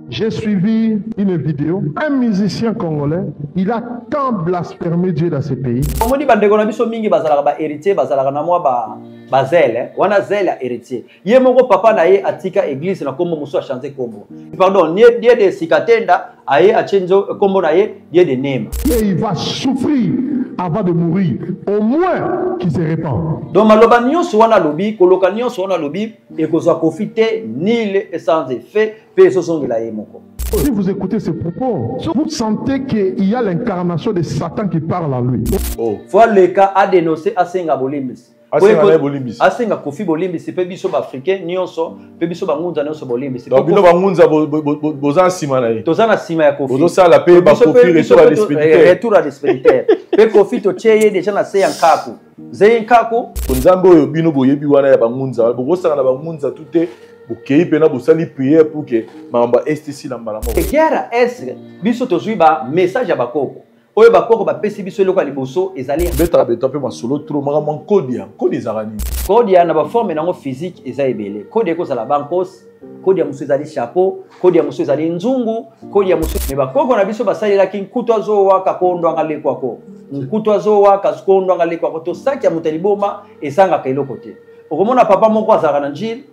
J'ai suivi une vidéo, un musicien congolais, il a tant blasphémé Dieu dans ce pays. Omoni bandeko na biso mingi bazalaka ba héritier, bazalaka na mwa ba bazele, wana zele ya héritier. Ye moko papa na ye atika église na kombo mosusu, achange kombo. Pardon, nie die de Sikatenda, aye atie nzo kombo na ye die de Nema. Et il va souffrir avant de mourir, au moins qu'il se répand. Donc maloba nyonso wana alobi, koloka nyonso wana alobi, ekozwa Kofi te, nul et sans effet, mpe ezozongela ye moko. Si vous écoutez ces propos, vous sentez qu'il y a l'incarnation de Satan qui parle en lui. Oh. Faut aleka adénoncer, asenga bolimbisi. Asenga na ye bolimbisi. Asenga Kofi bolimbisi, mpe biso baafricain nyonso, mpe biso bangunza nyonso bolimbisi. Donc bino bangunza boza na nsima na ye. Toza na nsima ya Kofi. Bozosala mpe bakofi retour à l'expéditeur. Retour à l'expéditeur. Mpe Kofi totie ye déjà na se ya nkaku, zeye nkaku. Nzambe oyo bino boyebi wana ya bangunza, bokosaka na bangunza tu te, bokei mpena bosali prière pour que makambo ya Est esila mbala moko. Guerre ya Est, biso tozwi bamessage ya bakoko oyo bakoko bapesi biso. Eloko ya liboso ezali betaka beta mpe masolo trop makambo ya nkodia. Nkodia ezalaka nini? Kodia na baforme nango physique eza ebele. Kodia ekozala bankos, kodia mosusu ezali chapeau, kodia mosusu ezali nzungu, kodia mosusu. Me bakoko na biso basalelaki nkutu azowaka kondwanga lekwako, nkutu azowaka kondwanga lekwako. To saki ya moto ya liboma ezangaka eloko te. Okomona papa moko azalaka na Njili,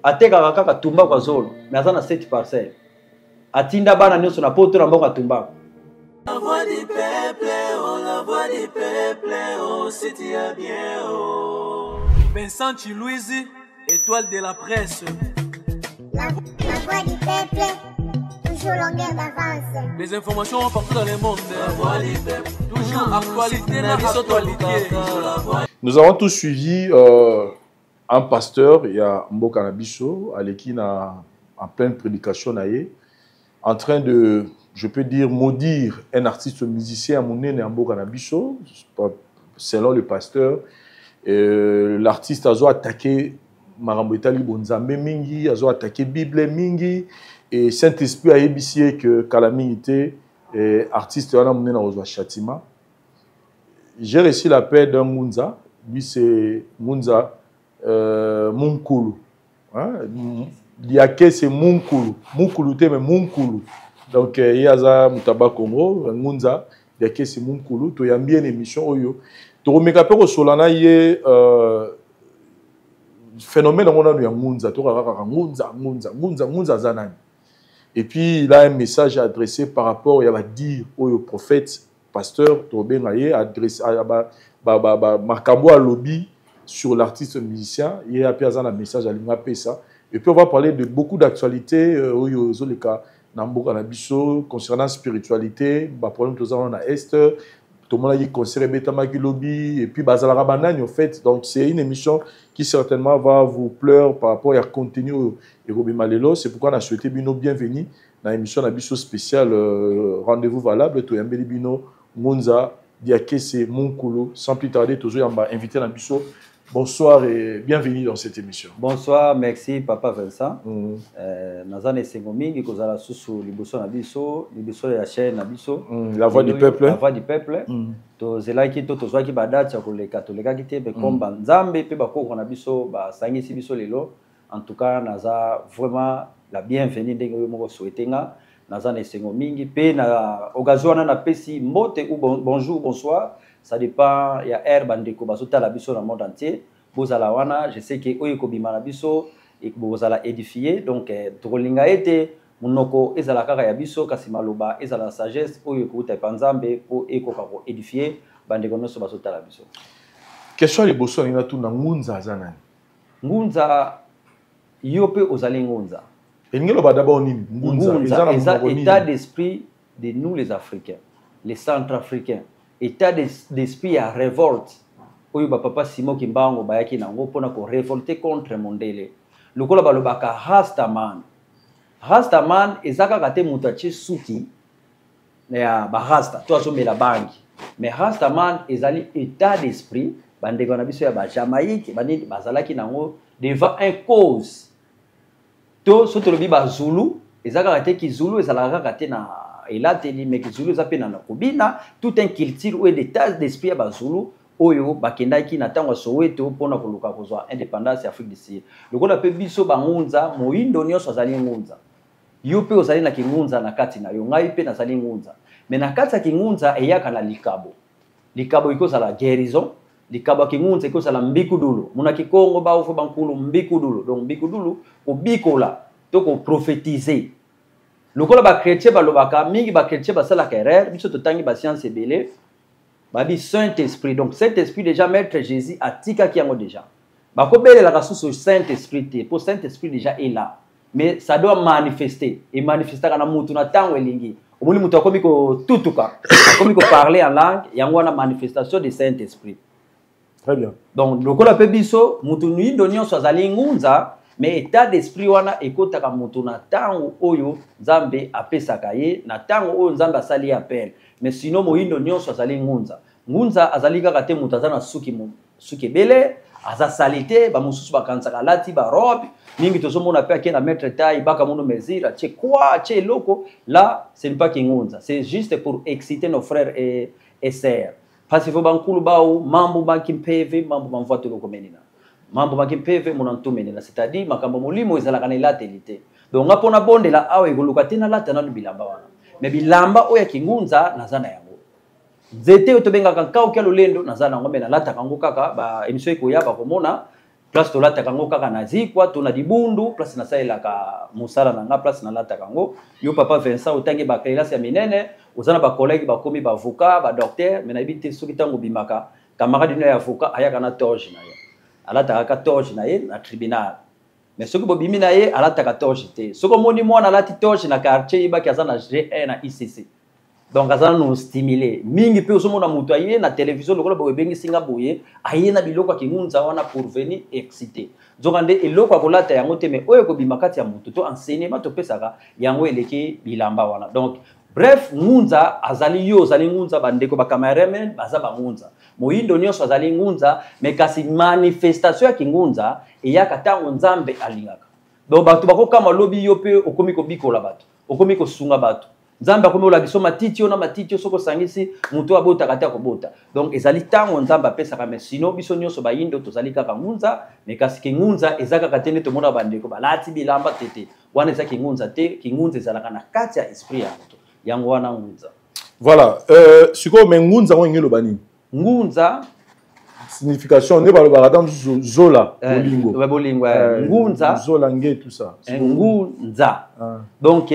atekaka kaka tumbako ya zolo, me aza na 7 parcelle, atinda bana nyonso na Poto na mbongo ya tumbako. La voix du peuple, oh la voix du peuple, oh si tu as bien, oh. Vincent Chiluizi, étoile de la presse. La voix du peuple, toujours longueur d'avance. Les informations partout dans le monde. La voix du peuple, toujours actualité na actualité. Nous avons tous suivi un pasteur ya mboka na biso aleki na en pleine prédication na ye, en train de, je peux dire, maudire un artiste musicien monene ya mboka na biso. Selon le pasteur, l'artiste azo attaqué makambo etali bonzambe mingi, azo attaqué Bible mingi, et Saint-Esprit ayebisi ye que kala mingi te artiste wana monene akozwa châtiment. J'ai reçu l'appel d'un Ngunza, lui c'est Ngunza Munkulu, hein? Diake c'est Munkulu, Munkulu te mais Munkulu. Donc ye aza moto aba Congo, Ngunza Diake c'est Munkulu. Toyambi ye na émission oyo, tokomeka mpe kosola na ye phénomène yango nanu ya Ngunza. Tokaka kaka Ngunza, Ngunza, Ngunza, Ngunza aza nani? Et puis il a un message à adresser par rapport ya badire oyo prophète, pasteur tobenga ye adresse makambo alobi sur l'artiste musicien. Ye ape aza na message alingi apesa. Et puis on va parler de beaucoup d'actualités oyo ezoleka na mboka na biso concernant spiritualité, baproblème toza wana na Est. Tomonaki concert ebetamaki lobi, et puis bazalaka banani au fait. Donc c'est une émission qui certainement va vous plaire par rapport ya contenu oyo ekobima lelo. C'est pourquoi na souhaité bino bienvenue na émission na biso spéciale Rendez-vous valable. Toyambeli bino Ngunza Diakese Munkulu. Sans plus tarder, tozoyamba invité na biso. Bonsoir et bienvenue dans cette émission. Bonsoir, merci papa Vincent. Naza na esengo mingi kozala susu liboso na biso, liboso ya chaîne na biso. La voix du peuple. La voix du peuple. Tozelaki to tozwaki badate ya koleka, tolekaki te, mpe comme banzambe mpe bakoko na biso basangisi biso lelo. En tout cas, naza vraiment la bienvenue ndenge oyo moko souhaité nga. Naza na esengo mingi mpe na occasion wana napesi mbote ou bon, bonjour, bonsoir. Ça dépend ya heure bandeko bazotala biso na monde entier. Bozala wana, je sais que oyo ekobima na biso bozala édifié. Donc tokolinga ete monoko ezala kaka ya biso, kasi maloba ezala sagesse oyo ekouta epa Nzambe mpo ekoka koédifie bandeko nyonso bazotala biso. Question ya liboso alingi natuna: Ngunza aza nani? Ngunza, yo mpe ozali ngunza. Elingi eloba d'abord nini ngunza? Ngunza na eza monoko nini? État d'esprit de nous les Africains, les Centrafricains, état d'esprit ya révolte oyo bapapa Simon Kimbango bayaki nango mpona korévolte contre mondele. Lokola balobaka rastaman, rastaman eza kaka te moto atie suki ya barasta to azomela bangi, mais rastaman ezali état d'esprit bandeko na biso ya bajamaïque banini bazalaki nango devant un cause. To so tolobi bazulu, eza kaka te kizulu, ezalaka kaka te na elateli, mais kizulu eza mpe na kobina, tout un culture oyo d'état d'esprit ya bazulu oyo bakendaki na ntango ya Soweto mpona koluka kozwa indépendance ya Afrique du Sud. Lokola mpe biso bangunza, moyindo nyonso azali ngunza. Yo mpe ozali na kingunza na kati na yo, ngai mpe nazali ngunza. Mais na kati ya kingunza eyaka na likabo. Likabo ekozala guérison, likabo ya kingunza ekozala mbikudulu. Muna kikongo baofo bankulu mbikudulu. Donc mbikudulu kobikola to koprophétiser. Lokola ba chrétien balobaka mingi, ba chrétien basalaka erreur, biso totangi ba science ebele, babi Saint-Esprit. Donc Saint-Esprit déjà Maître Jésus atikaki yango déjà. Bakobelelaka susu Saint-Esprit te, po Saint-Esprit déjà est là. Mais ça doit manifester. Et manifestaka na mutu na tango elingi. Omoni mutu akomi kotutuka, akomi koparler en langue, yango wana manifestation de Saint-Esprit. Très bien. Donc lokola pe biso mutu nyindo nyonso azali ngunza, mais état d'esprit wana ekotaka mutu na tango oyo Nzambe apesaka ye, na tango oyo Nzambe asali appel. Mais sinon moyindo nyonso azali ngunza. Ngunza azali kaka te mutu aza na suki suki ebele, aza salite, ba mosusu bakanisaka alati ba robe mingi, tozomona pe ake na mètre taille baka mono mesure atie quoi, atie eloko. Là ce n'est pas kingunza, c'est juste pour exciter nos frères et sœurs. Parce que bankulu bao mambo bakimpeve mambo bamvwa tolokomenina mambo bakimpeve mona ntumenina, c'est-à-dire makambo molimo ezalaka na elateli te. Donc nga mpona bondela awa ekoluka te nalata nanu bilamba wana, mais bilamba oyo ya kingunza naza na yango. Nzete oyo tobengaka nkauki ya lolendo naza na yango, mais nalataka yango kaka ba émission ekoya bakomona place tolataka yango kaka na zikwa to na libundu, place nasalelaka mosala na nga, place nalataka yango. Yo papa Vincent otangi ba classe ya minene, oza na ba collègue bakomi ba avocat, ba docteur, mais nayebi te soki ntango obimaka camarade no ya avocat ayaka na toge na ye, alataka kaka toge na ye na tribunal. Mais soki bobimi na ye alataka toge te. Soki omoni mwana alati toge na quartier, yebaki aza na G1 na ICC. Donc aza nanu stimulé mingi. Mpe ozomona moto aye na télévision lokola boye ebengisi nga boye, aye na biloko ya kingunza wana pour venir exciter. Nzoka nde eloko ya kolata yango te, mais oyo ekobima kati ya moto to enseignement topesaka yango eleki bilamba wana. Donc bref, ngunza azali yo ozali ngunza, bandeko ba cameraman baza bangunza, moyindo nyonso azali ngunza, mais kasi manifestation ya kingunza eyaka ntango Nzambe alingaka. Donc bato bakokama lobi yo mpe okomi kobikola bato, okomi kosunga bato, Nzambe akomi kolakisa matiti oyo na matiti oyo soki osangisi moto abotaka te akobota. Donc ezali ntango Nzambe apesaka. Mais sinon biso nyonso bayindo tozali kaka ngunza, mais kasi kingunza eza kaka te nde tomona bandeko balati bilamba te te, wana eza kingunza te. Kingunza ezalaka na kati ya esprit ya moto, yango wana ngunza. Voilà, sikoyo mais ngunza ngo elingi eloba nini? Ngunza signification nde balobaka ata mosusu zola bolingo. Bolingo, ngunza zola nge tout ça. Ngunza donc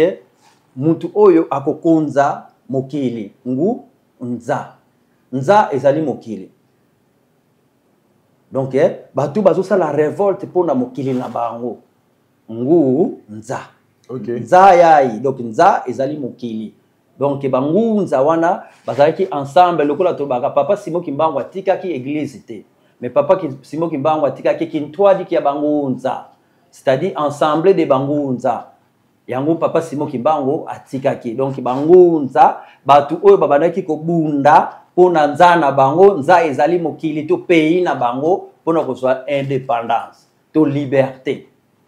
mutu oyo akokonza mokili. Ngu nza nza ezali mokili. Donc bato bazosala révolte mpona mokili na bango, ngu nza. Nza yai, donc nza ezali mokili. Donc bangunza wana bazalaki ensemble lokola tobaka papa Simon Kimbangu atikaki église te, mais papa Simon Kimbangu atikaki kintwadiki ya bangunza, c'est-à-dire ensemble de bangunza. Yango papa Simon Kimbangu atikaki. Donc bangunza bato oyo babandaki kobunda mpona nza na bango, nza ezali mokili to pays na bango, mpona kozwa indépendance to liberté.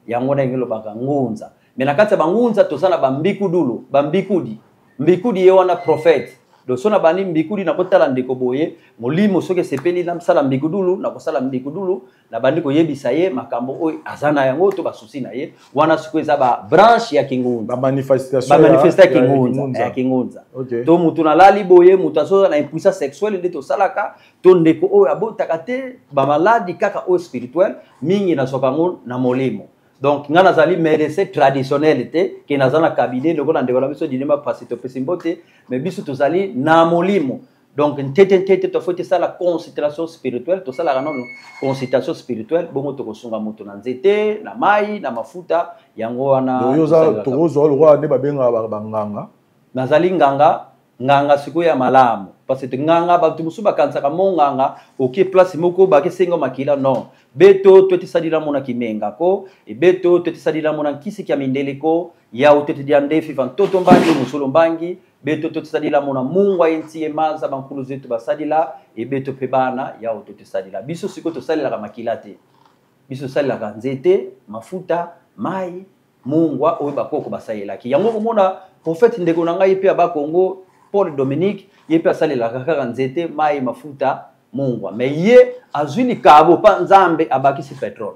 Yango ndenge elobaka ngunza. Mais na kati ya bangunza toza na bambikudulu, bambikudi. Mbikudi ye wana prophète. Donc so na bandi mbikudi nakotala ndeko boye molimo soki esepeli nasala mbikudulu, nakosala mbikudulu, nabandi koyebisa ye makambo oyo aza na yango to basusi na ye wana. Sikoyo eza ba branche ya kingunza, bamanifestation ya kingunza, ya kingunza. To mutu nalali boye, mutu azoza na impuissance sexuelle nde tosalaka, to ndeko oyo abotaka te, bamaladi kaka oyo spirituel mingi nazwaka yango na molimo. Donc nga nazali médecin traditionnel te ke naza na cabinet lokola ndeko na biso Dinema Pasi topesi mbote, mais biso tozali na molimo. Donc ntete ntete tofo tosala consultation spirituelle, tosalaka nano consultation spirituelle, bongo tokosunga moto na nzete, na mai, na mafuta. Yango wana tokozwa lokola nde babengaka banganga. Nazali nganga, nganga sikoyo ya malamu, parce que nganga bato mosusu bakanisaka monganga okie place moko bakesenga makila. Non, beto totisalila mona kimenga ko ebeto, totisalila mona nkisi ya mindele ko yau totidia ndefi va ntoto mbangi mosolo mbangi, beto totisalila mona mungwa ye nti ye maza bankulu zetu basalila ebeto mpe bana yau totisalila. Biso sikoyo tosalelaka makila te, biso tosalelaka nzete, mafuta, mai, mungwa oyo bakoko basalelaki yango. Komona prophète ndeko na ngai mpe ya Bakongo Paul Dominique, ye mpe asalelaka kaka nzete, mai, mafuta, mungwa, mais ye azwi likabo mpa Nzambe, abakisi pétrole.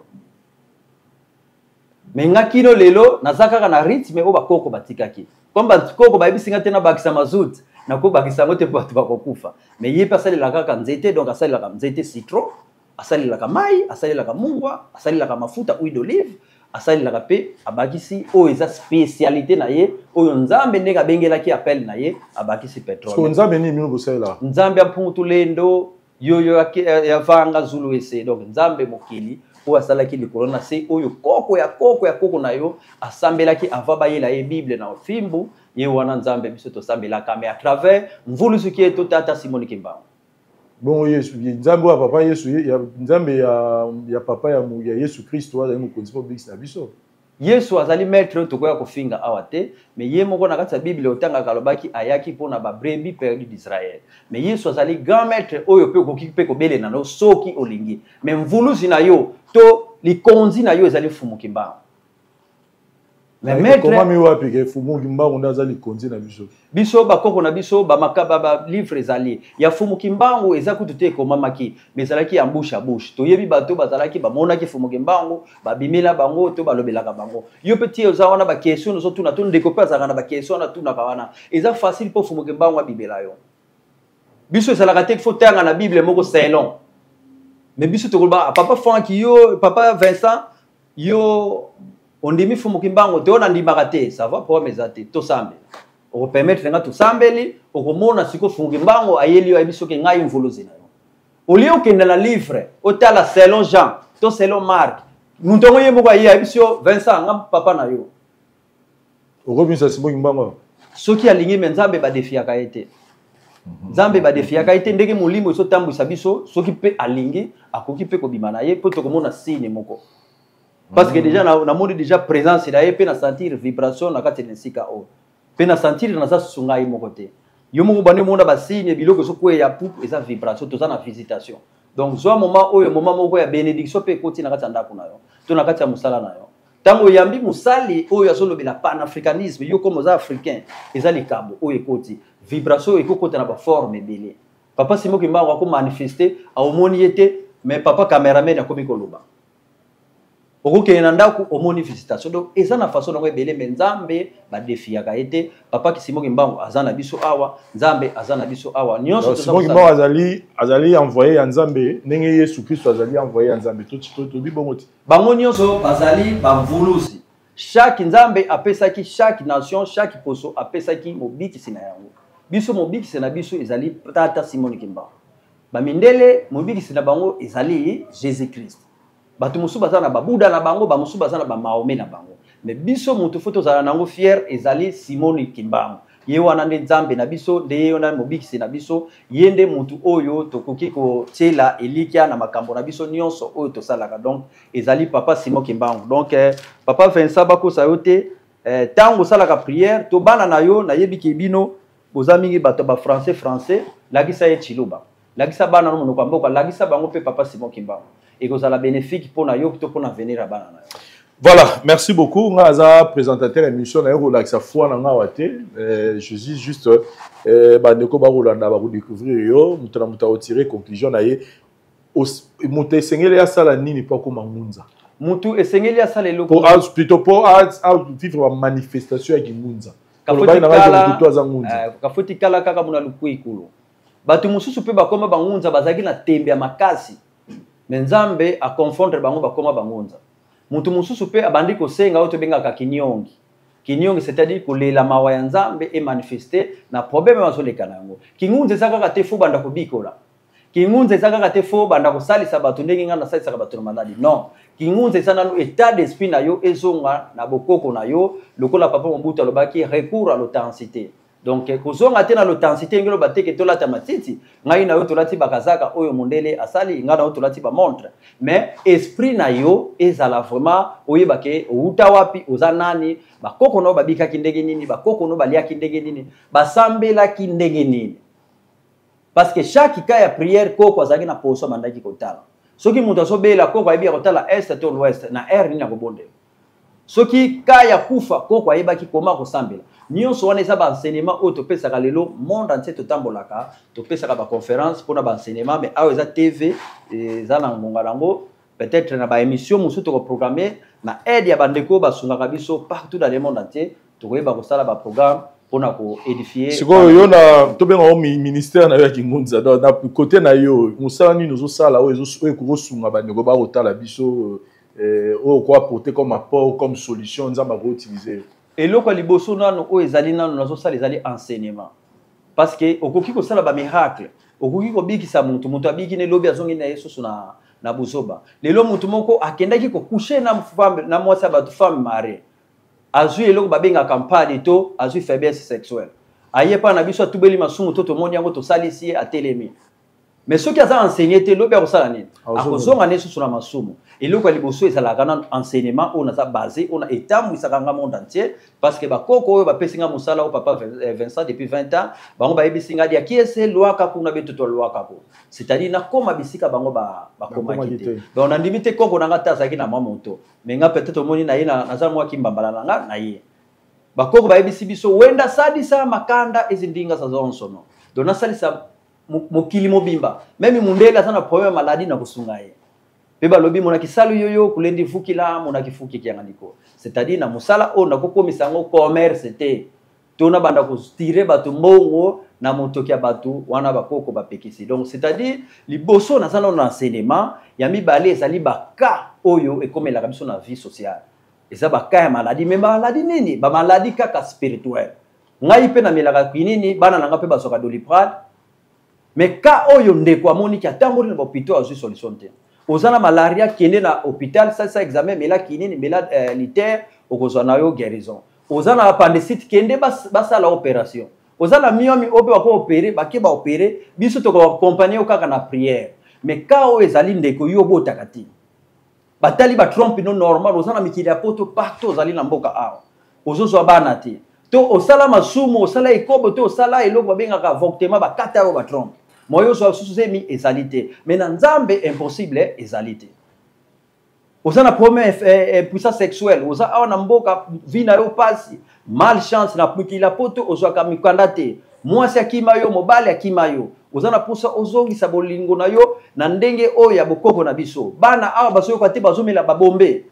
Mais nga kino lelo naza kaka na rythme oyo bakoko batikaki. Comme bakoko bayebisi nga te nabakisa mazout, nakobakisa yango te mpo bato bakokufa. Mais ye mpe asalelaka kaka nzete, donc asalelaka nzete citron, asalelaka mai, asalelaka mungwa, asalelaka mafuta huile d'olive, asalelaka mpe abakisi oyo eza spécialité na ye, oyo Nzambe ndenge abengelaki appel na ye, abakisi pétrole. Nzambe nini bino bosalelaka? Nzambe ya Mpungu Tulendo, yoyo ya vanga Zulu ese. Donc Nzambe mokili oyo asalaki likolo na se, oyo koko ya koko ya koko na yo asambelaki avant bayela ye Bible na fimbu, ye wana Nzambe biso tosambelaka, mais à travers mvulusuki ye to tata Simon Kimbangu. Bon, Yesu, Nzambe wa papa Yesu, ya Nzambe ya papa ya Yesu Kristo azali mokonzi mpo bikisi na biso. Yesu azali maître oyo tokoya kofinga awa te, mais ye moko na kati ya Bible otangaka alobaki ayaki mpona ba brebis perdues d'Israël. Mais Yesu azali grand maître oyo mpe okoki mpe kobelela na yo soki olingi. Mais mvuluzi na yo to likonzi na yo ezali Mfumu Kimbangu. Mais maître, comment mi wapi ke Mfumu Kimbangu nde aza likonzi na biso? Biso bakoko na biso ba makaba ba livre ezali ya Mfumu Kimbangu eza kutu te ekomamaki, mais ezalaki ya bouche à bouche. Toyebi bato bazalaki bamonaki Mfumu Kimbangu, babimela bango to balobelaka bango. Yo pe tie oza wana ba question ozotuna to ndeko pe azalaka na ba question wana tunaka wana. Eza facile po Mfumu Kimbangu abimela yo. Biso ezalaka te faut tanga na Bible moko selon. Mais biso tokoloba papa Franck yo, papa Vincent yo ondimi Mfumu Kimbangu te, ona ndimaka te, ça va, problème eza te, tosambela. Okopermettre nga tosambeli, okomona siko Mfumu Kimbangu ayeli yo, ayebi soki ngai mvuluzi na yo. Olie okende na livre, otala selon Jean, to selon Marc. Moto yango ye moko aye, ayebi so Vincent, nga papa na yo. Okobimisa Simon Kimbangu? Soki alingi, me Nzambe badefiaka ye te. Nzambe badefiaka ye te, ndenge molimo ezotambwisa biso, soki mpe alingi, akoki mpe kobima na ye, mpo tokomona signe moko. Parce que déjà, namoni déjà présence na ye, mpe na sentir vibration na kati na esika oyo. Mpe na sentir naza susu ngai moko te. Yo moko bandi omona ba signe, biloko ezokweya, pupu, eza vibration, toza na visitation. Donc, zwa moment oyo, moment moko ya bénédiction mpe ekoti na kati ya ndako na yo, to na kati ya mosala na yo. Tango oyambi mosali oyo azolobela panafricanisme, yo comme oza africain, eza likambo oyo ekoti. Vibration oyo ekokota na ba forme ebele. Papa Simon Kimbangu ako manifester, aomoni ye te, mais papa cameraman akomi koloba. Okokende na ndako omoni visitation. Donc eza na façon nango ebele, mais Nzambe ba défiaka ye te. Papa Simon Kimbangu aza na biso awa, Nzambe aza na biso awa. Nyonso toza Simon kosala. Kimbangu azali envoyé ya Nzambe, ndenge Yesu Kristo azali envoyé ya Nzambe. To bongo ti. Bango nyonso bazali ba mvuluzi. Chaque Nzambe apesaki chaque nation, chaque poso apesaki mobikisi na yango. Biso mobikisi na biso ezali tata Simon Kimbangu. Ba mindele mobikisi na bango ezali Jésus-Christ. Bato mosusu baza na ba Bouddha na bango, ba mosusu baza na ba Mahomet na bango. Mais biso moto faut tozala nango fier ezali Simon Kimbangu. Ye wana nde Nzambe na biso, nde ye wana mobikisi na biso, ye nde motu oyo tokoki kotiela elikya na makambo na biso nyonso oyo tosalaka. Donc ezali papa Simon Kimbangu. Donc papa Vincent bakosa yo te, tango osalaka prière to bana na yo, nayebi ke bino boza mingi bato ba français français, lakisa ye Tshiluba. Lakisa bana no monoko ya mboka, lakisa bango pe papa Simon Kimbangu. Ekozala bénéfique pona yo to pona avenir ya bana na yo. Voilà, merci beaucoup. Nga aza présentateur émission na yo kolakisa foi na nga wa te. Je dis juste ba ndeko ba kolanda ba découvrir yo, mutu na mutu a tirer conclusion na ye. Mutu esengeli asala nini po akoma ngunza? Mutu esengeli asala eloko. Po a, plutôt po a, a vivre ba manifestation ya kingunza. Kafuti Koloba na nga kala, mutu aza ngunza. Kafuti kala kaka mona lukwikulu. Bato mosusu pe bakoma bangunza bazalaki na tembe ya makasi. Mais Nzambe a confondre bango bakoma bangunza. Mutu mosusu pe abandi kosenga oyo tobengaka kinyongi. Kinyongi, c'est-à-dire kolela mawa ya Nzambe e manifester na problème bazoleka na yango. Kingunza eza kaka te fo banda kobikola. Kingunza eza kaka te fo banda kosalisa bato ndenge nga nasalisaka bato na maladi. Non. Kingunza eza nanu état d'esprit na yo ezonga na bokoko na yo, lokola papa Mobutu alobaki recours à l'authenticité. Donc kozonga te na l'authenticité ngelo bateke tolata matiti, ngai na yo tolati bakazaka oyo mondele asali, ngai na yo tolati ba montre. Mais esprit na yo ezala vraiment oyeba ke outa wapi, oza nani, bakoko na yo babikaki ndenge nini, bakoko na yo baliaki ndenge nini, basambelaki ndenge nini. Parce que chaque cas ya prière koko azalaki na poso abandaki kotala. Soki moto azobela koko ayebi ya kotala est to l'ouest na heure nini akobondela. Soki ka ya kufa koko ayebaki koma kosambela. Nyonso wana eza ba enseignement oyo topesaka lelo monde entier totambolaka, topesaka ba conférence mpona ba enseignement, mais awa eza TV, eza na ngonga nango. Peut-être na baémission mosusu tokoprogramme na aide ya bandeko oyo basungaka biso partout dans le monde entier, tokoyeba kosala baprogramme mpona koédifie. Sikoyo yo na tobenga ngo ministère na yo ya kingunza, donc na côté na yo, mosala nini ozosala oyo ekokosunga bandeko bakotala biso, oyo okoapporter comme apport, comme solution Nzambe akoutiliser yo? Eloko ya liboso nano oyo ezali nano nazosala ezali enseignement, parce que okoki kosala bamiracle, okoki kobikisa motu, moto abiki ne lobi azongi na ye susu na buzoba. Lelo motu moko akendaki kocoucher na femme, na mwasi ya bato, femme mariée, azwi eloko babengaka mpadi to azwi faiblesse sexuelle, aye mpa na biso, atubeli masumu to tomoni yango, tosalisi ye, atelemi. Mais soki aza enseigné te, lobi akosala nini? Akozonga nde susu na masumu. Eloko ya liboso ezalaka nano enseignement oyo naza basé, oyo etambwisaka nga monde entier, parce que bakoko oyo bapesi nga mosala oyo, papa Vincent, depuis 20 ans, bango bayebisi nga dia kiese lwaka kuna beto lwaka ko, c'est-à-dire nakóma bisika bango bakomaki te. Donc nandimi te koko na nga te azalaki na mwa moto, mais nga peut-être omoni na ye naza mwa kimbambala na nga na ye. Bakoko bayebisi biso wenda salisa makanda ezi ndinga za zonsono, donc nasalisa mokili mobimba. Même mundele aza na problème ya maladie, na kosunga ye. Mpe balobi monaki salu yoyo kulendi fukila monaki fuki kianganiko, c'est-à-dire na mosala oyo nakokomisa yango commerce te, to nabanda kotirer bato mbongo na motoki ya bato wana bakoko bapekisi. Donc c'est-à-dire liboso naza nano na enseignement. Ya mibale ezali bacas oyo ekomelaka biso na vie sociale, eza bacas ya maladie. Mais maladie nini? Bamaladi kaka spirituelle. Ngai mpe namelaka quinine, bana na nga mpe bazwaka Doliprane. Mais cas oyo ndeko amoniki atamboli na bahôpitaux, azwi solution te. Oza na malaria, kende na hôpital, salisa examen, mela quinine, mela liter, okozwa na yo guérison. Oza na appendicite, kende basala opération. Oza na myomi oyo mpe bako opérer, bake baopérer. Biso tokoaccompagner yo kaka na prière. Mais cas oyo ezali ndeko yo obotaka te, batali batrompe no normal, oza na mikili ya poto partout, ozali na mboka awa, ozozwa bana te, to osala masumu, osala ekobo, to osala eloko babengaka avortement, bakata oyo batrompe moyo, ozwa susu zemi ezali te. Mais na Nzambe impossible ezali te. Oza na problème impuissance sexuelle, oza awa na mboka, vie na yo pasi, malchance, na mikili ya poto ozwaka mikanda te, mwasi akima yo, mobali akima yo, oza na mposa ozongisa bolingo na yo na ndenge oyo ya bokoko na biso. Bana awa bazoyoka te, bazomela babombe.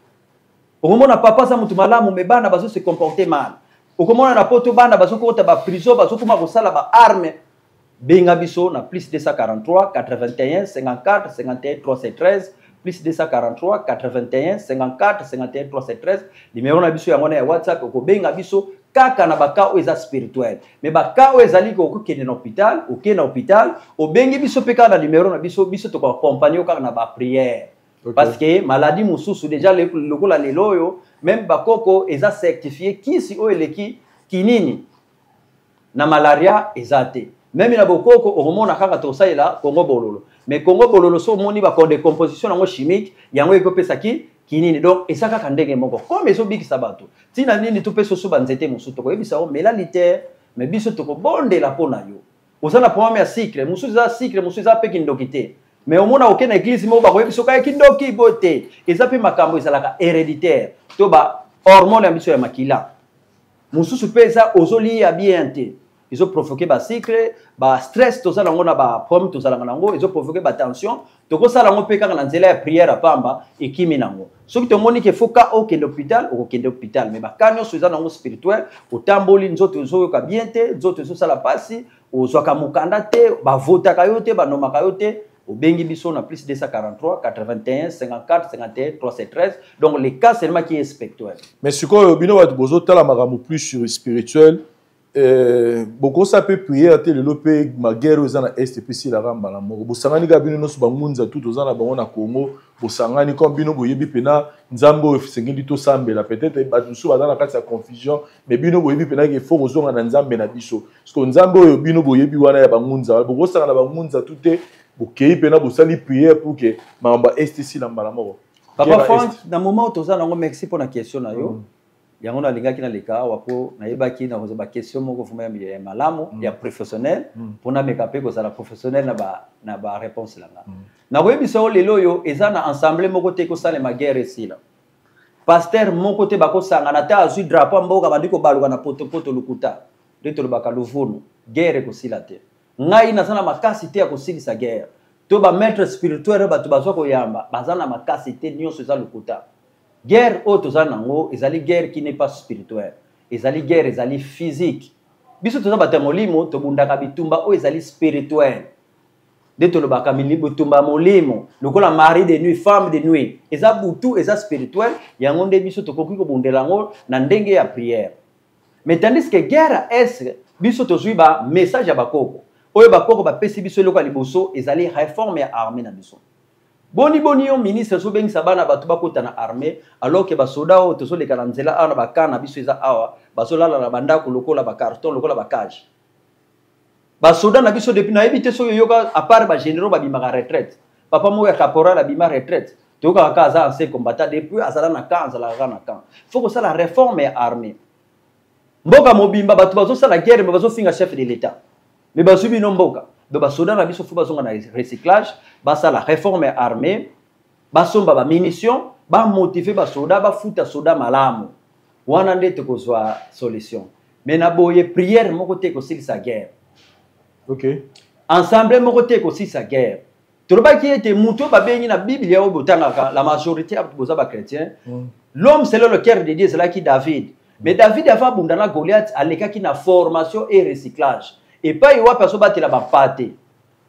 Okomona papa aza motu malamu, mais bana bazose comporter mal. Okomona na poto bana bazokota baprison, bazokoma kosala baarme. Benga biso na plus 243 81 54 51 313, plus 243 81 54 51 313, numéro na biso yango na ya WhatsApp. Okobenga biso kaka na bacas oyo eza spirituel. Mais bacas oyo ezali kokokende na hôpital, okende na hôpital, obengi biso mpe kaka na numéro na biso, biso tokoaccompagne yo kaka na baprière. Parce que maladie mosusu déjà lokola lelo oyo, même bakoko eza certifié, kisi oyo eleki kinini na malaria eza te. Même na bokoko okomona kaka tosalela Kongo bololo, mais Kongo bololo so omoni bacomposition yango chimique, yango ekopesaki kinini. Donc eza kaka ndenge moko, comme ezobikisa bato, ntina nini topesa oso banzete mosusu? Tokoyebisa yo mela liter, mais biso tokobondela mpo na yo. Oza na problème ya sucre, mosusu eza sucre, mosusu eza mpe kindoki te. Mais omona oke na église moko, bakoyebi soki ayeki ndoki boye te. Eza mpe makambo ezalaka héréditaire to bahormone ya biso ya makila. Mosusu mpe eza ozolia bien te, ezoprovoquer basucre, bastress tozala yango na baproblème tozalaka nango, ezoprovoquer batension. Tokosala yango mpe kaka na nzela ya prière ya pamba, ekimi nango. Soki tomoni ke faut ka okende hôpital, okokende hôpital. Mais bacas nyonso eza nango spirituel. Otamboli, nzoto ezoyoka bien te, nzoto ezosala mpasi, ozwaka mokanda te, bavotaka yo te, banomaka yo te, obengi biso na plus 243 81 54 51 313. Donc le cas seulement qui est spirituel. Mais sikoyo bino bato bozotala makambo plus sur spirituel, bokosala mpe prière te lelo mpe maguerre oyo eza na Est mpe esilaka mbala moko? Bosangani kaka bino nyonso bangunza tu toza na bango na Congo, bosangani comme bino boyebi mpena Nzambe oyo esengeli tosambela. Peut-être bato mosusu baza na kati ya confusion, mais bino boyebi mpena ke faut kozonga na Nzambe na biso. Parce que Nzambe oyo bino boyebi wana ya bangunza, bokosanga na bangunza tu te, bokei mpena bosali prière pour ke makambo ya Est esila mbala moko. Papa Frank, na moment oyo toza nango, merci mpo na question na yo. Yango nalingaki naleka awa mpo nayebaki nakozwa baquestion moko vraiment ya malamu, ya professionnel, mpo nameka mpe kozala professionnel na baréponse na nga. Nakoyebisa yo, lelo oyo eza na ensemble moko te ekosalema guerre esila. Pasteur moko te bakosangana te, azwi drapeau ya mboka, bandi kobaluka na potopoto, lokuta nde tolobaka luvunu. Guerre ekosila te. Ngai naza na makasi te ya kosilisa guerre. To bamaître spirituel oyo bato bazwa koyamba baza na makasi te, nyonso eza lokuta. Guerre oyo toza nango ezali guerre qui n'est pas spirituelle, ezali guerre ezali physique. Biso toza bato ya molimo, tobundaka bitumba oyo ezali spirituel. Nde tolobaka bitumba ya molimo, lokola mari de nuit, femme de nuit, eza butu, eza spirituel. Yango nde biso tokoki kobundela yango na ndenge ya prière. Mais tandis que guerre est, biso tozwi ba message ya bakoko oyo bakoko bapesi biso. Eloko ya liboso ezali réforme ya armée na biso. Boni boni yo ministre ozobengisa bana bato bakota na armée, alors que basoda oyo tozoleka na nzela awa na baka na biso eza awa, bazolala na bandako lokola bacarton, lokola bacage. Basoda na biso, depuis nayebi te soki oyoka, à part bagénéraux babimaka retraite, papa moko ya caporal abima retraite, toyokaka kaka aza ancien combattant. Depuis azala na camp, azalaka kaka na camp. Faut kosala réforme ya armée. Mboka mobimba bato bazosala guerre, mais bazofinga chef de l'État, mais bazwi bino mboka. Donc basoda na biso, faut bazonga na recyclage, basala réforme ya armée, basomba bamunition, bamotive basoda, bafuta soda malamu. Wana nde tokozwa solution. Mais na boye, prière moko te ekosilisa guerre. Ensemble moko te ekosilisa guerre. Tolobaki ete moto oyo babengi na Biblia, oyo botangaka, la majorité ya boza bachrétien, l'homme selon le cœur de Dieu ezalaki David. Mais David, avant abunda na Goliath, alekaki na formation et recyclage. Epai wapi? Azobatela bampate.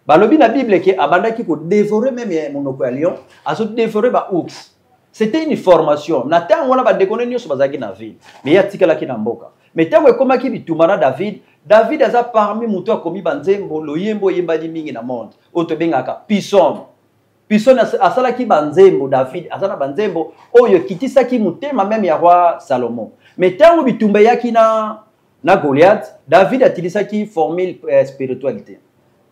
Balobi na Bible ke abandaki kodévorer même ya monoko ya lion, azodévorer baours. C'était une formation. Na ntango wana, bandeko ne nyonso bazalaki na ville, mais ye atikalaki na mboka. Mais ntango ekomaki bitumba na David, David aza parmi moto akomi banzembo, loyembo eyembani mingi na monde oyo tobengaka Psaume. Psaume, asalaki banzembo. David aza na banzembo oyo ekitisaki motema même ya roi Salomon. Mais ntango bitumba eyaki na Goliath, David atilisaki formule spiritualité.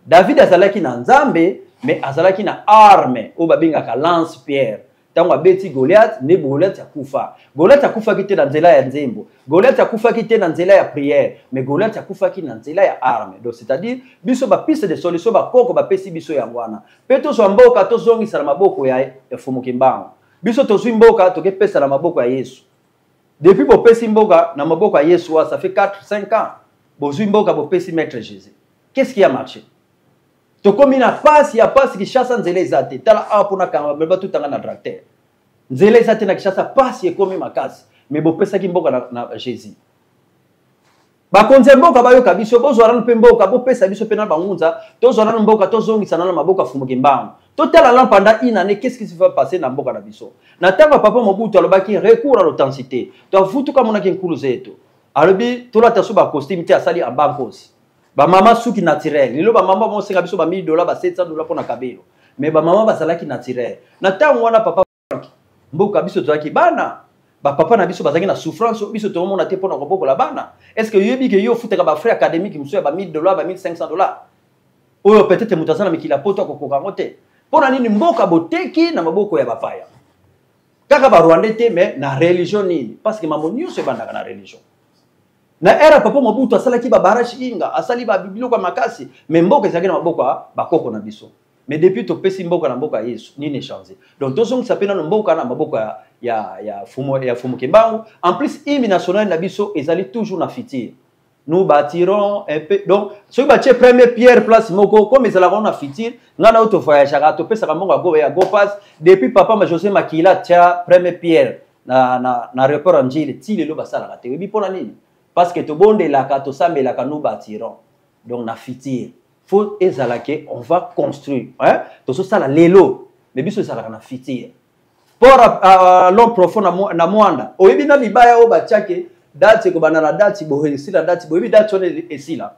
David azalaki na Nzambe, mais azalaki na arme oyo babengaka lance pierre. Ntango abeti Goliath, nde Goliath akufa. Goliath akufaki te na nzela ya nzembo, Goliath akufaki te na nzela ya prière, mais Goliath akufaki na nzela ya arme. Donc c'est-à-dire, biso bapiste de solution bakoko bapesi biso yango wana. Mpe tozwa mboka, tozongisa na maboko ya Fumu Kimbangu. Biso tozwi mboka, tokepesa na maboko ya Yesu. Depuis bopesi mboka na maboko ya Yesu wa, ça fait 4 5 ans bozwi mboka, bopesi maître Jésus, qu'est-ce qui a marché? Tokomi na pasi ya pasi. Kinshasa, nzela eza te. Tala awa, mpona kanga me batutanga na tracteur, nzela eza te na Kinshasa, pasi ekomi makasi. Mais bopesaki mboka na Jésus. Bakonzi ya mboka bayoka biso, bozwa nanu mpe mboka, bopesa biso mpe na bangunza, tozwa nanu mboka, tozongisa nanu maboko ya Fumu Kimbangu. Totala nanu pendant une année, qu'est-ce qui se va passer na mboka na biso. Na ntango ya papa Mobutu, alobaki recours à l'authenticité. Toavutuka, monaki nkulu zetu, alobi tolata so bacostume te, asali abankosi, bamama suki naturel. Lelo bamama bamosenga biso ba 1000 dollar, ba 700 dollar mpo na kabelo, mais bamama bazalaki naturel na ntango wana. Papa Frank, mboka biso tozalaki bana, bapapa na biso bazalaki na souffrance oyo biso tozomona te mpo na kobokola bana. Est ce que oyebi ke yo ofutaka bafrais académique mosusu ya ba 1000 dollar, ba 1500 dollar, oyo peut-être moto aza na mikili ya poto akokoka yango te? Mpo na nini mboka boteki na maboko ya bapaya, kaka barwandais te, mais na religion nini? Parce que mambo nyonso ebandaka na religion. Na ère ya papa Mobutu, asalaki babarrage Inga, asali babiloko ya makasi, mais mboka ezalaki na maboko ya bakoko na biso. Mais depuis topesi mboka na mboka ya Yesu, nini échange? Donc tozongisa mpe nano mboka na maboko ya Fumu Kimbangu. En plus, hymne national na biso ezali toujours na futur: nous bâtirons un peu. Donc soki batie première pierre place moko, comme ezalaka na futur, ngai na oyo tovoyageaka, topesaka mbongo ya go ya gopass. Depuis papa ma José Makila tia première pierre na aéroport ya Njili, ti lelo basalaka te. Oyebi mpona nini? Parce que tobondelaka, tosambelaka, nous bâtirons. Donc na futur, faut ezala ke on va construire, hein? Tozosala lelo, mais biso ezalaka na futur. Port à l'homme profond na Mwanda, oyebi na libaya oyo batiake date ekobanda na date boye, esila date boye. Oyebi date wana esila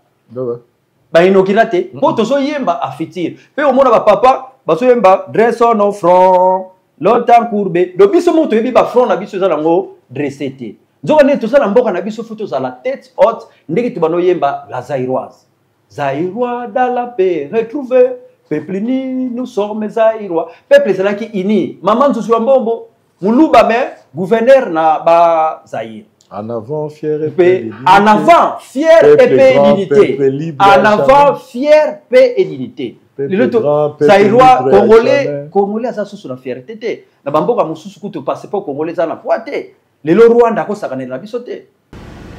bainokila te, mpo tozoyemba a futur. Mpe omona bapapa bazoyemba dressons nos fronts longtemps courbés. Donc biso moko toyebi bafront na biso eza nango dressé te. Nzoka ndenge tozala mboka na biso, faut tozala tête haute, ndenge tobanda oyemba la Zaïroise: Zaïrois dans la paix retrouvé, peuple uni, nous sommes Zaïrois. Peuple ezalaki uni. Mama Nzuzu ya Mbombo, moluba, mais gouverneur na ba Zaïre. En avant, fier et paix. En avant, fier et paix et dignité. En avant, fier, paix et dignité. Lelo Zaïrois, Congolais, Congolais aza susu na fierté te. Na bamboka mosusu kutu passeport congolais eza na poids te. Lelo Rwanda akosakanela na biso te.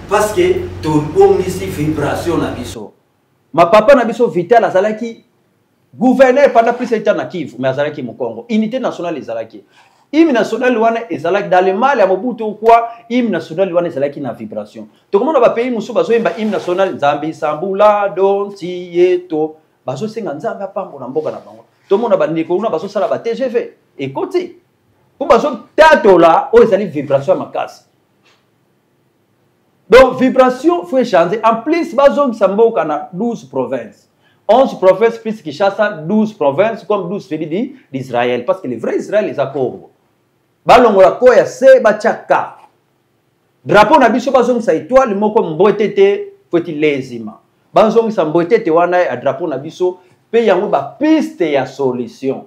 Parce que tobongisi vibration na biso. Ma papa na biso Vital azalaki Gouverneur pendant plus de temps na Kivu, mais azalaki Mokongo. Unité nationale ezalaki. Hymne national wana ezalaki dans le mal ya Mobutu ou quoi, hymne national wana ezalaki na vibration. Tokomona ba pays mosusu bazoyemba hymne national Nzambi sambula donti yeto, bazosenga Nzambe apambola mboka na bango. Tomona bandeko kuna bazosala ba TGV ekoti mpo bazotatola oyo ezali vibration ya makasi. Donc vibration faut échanger. En plus bazongisa mboka na 12 provinces. 11 provinces plus Kinshasa, 12 provinces comme 12 tribus d'Israël. Parce que le vrai Israël eza Congo. Balongola ko ya se batia ka. Drapeau na biso bazongisa étoile moko mbwetete foti lezima. Bazongisa mbwetete wana ya drapeau na biso pe yango ba piste ya solution.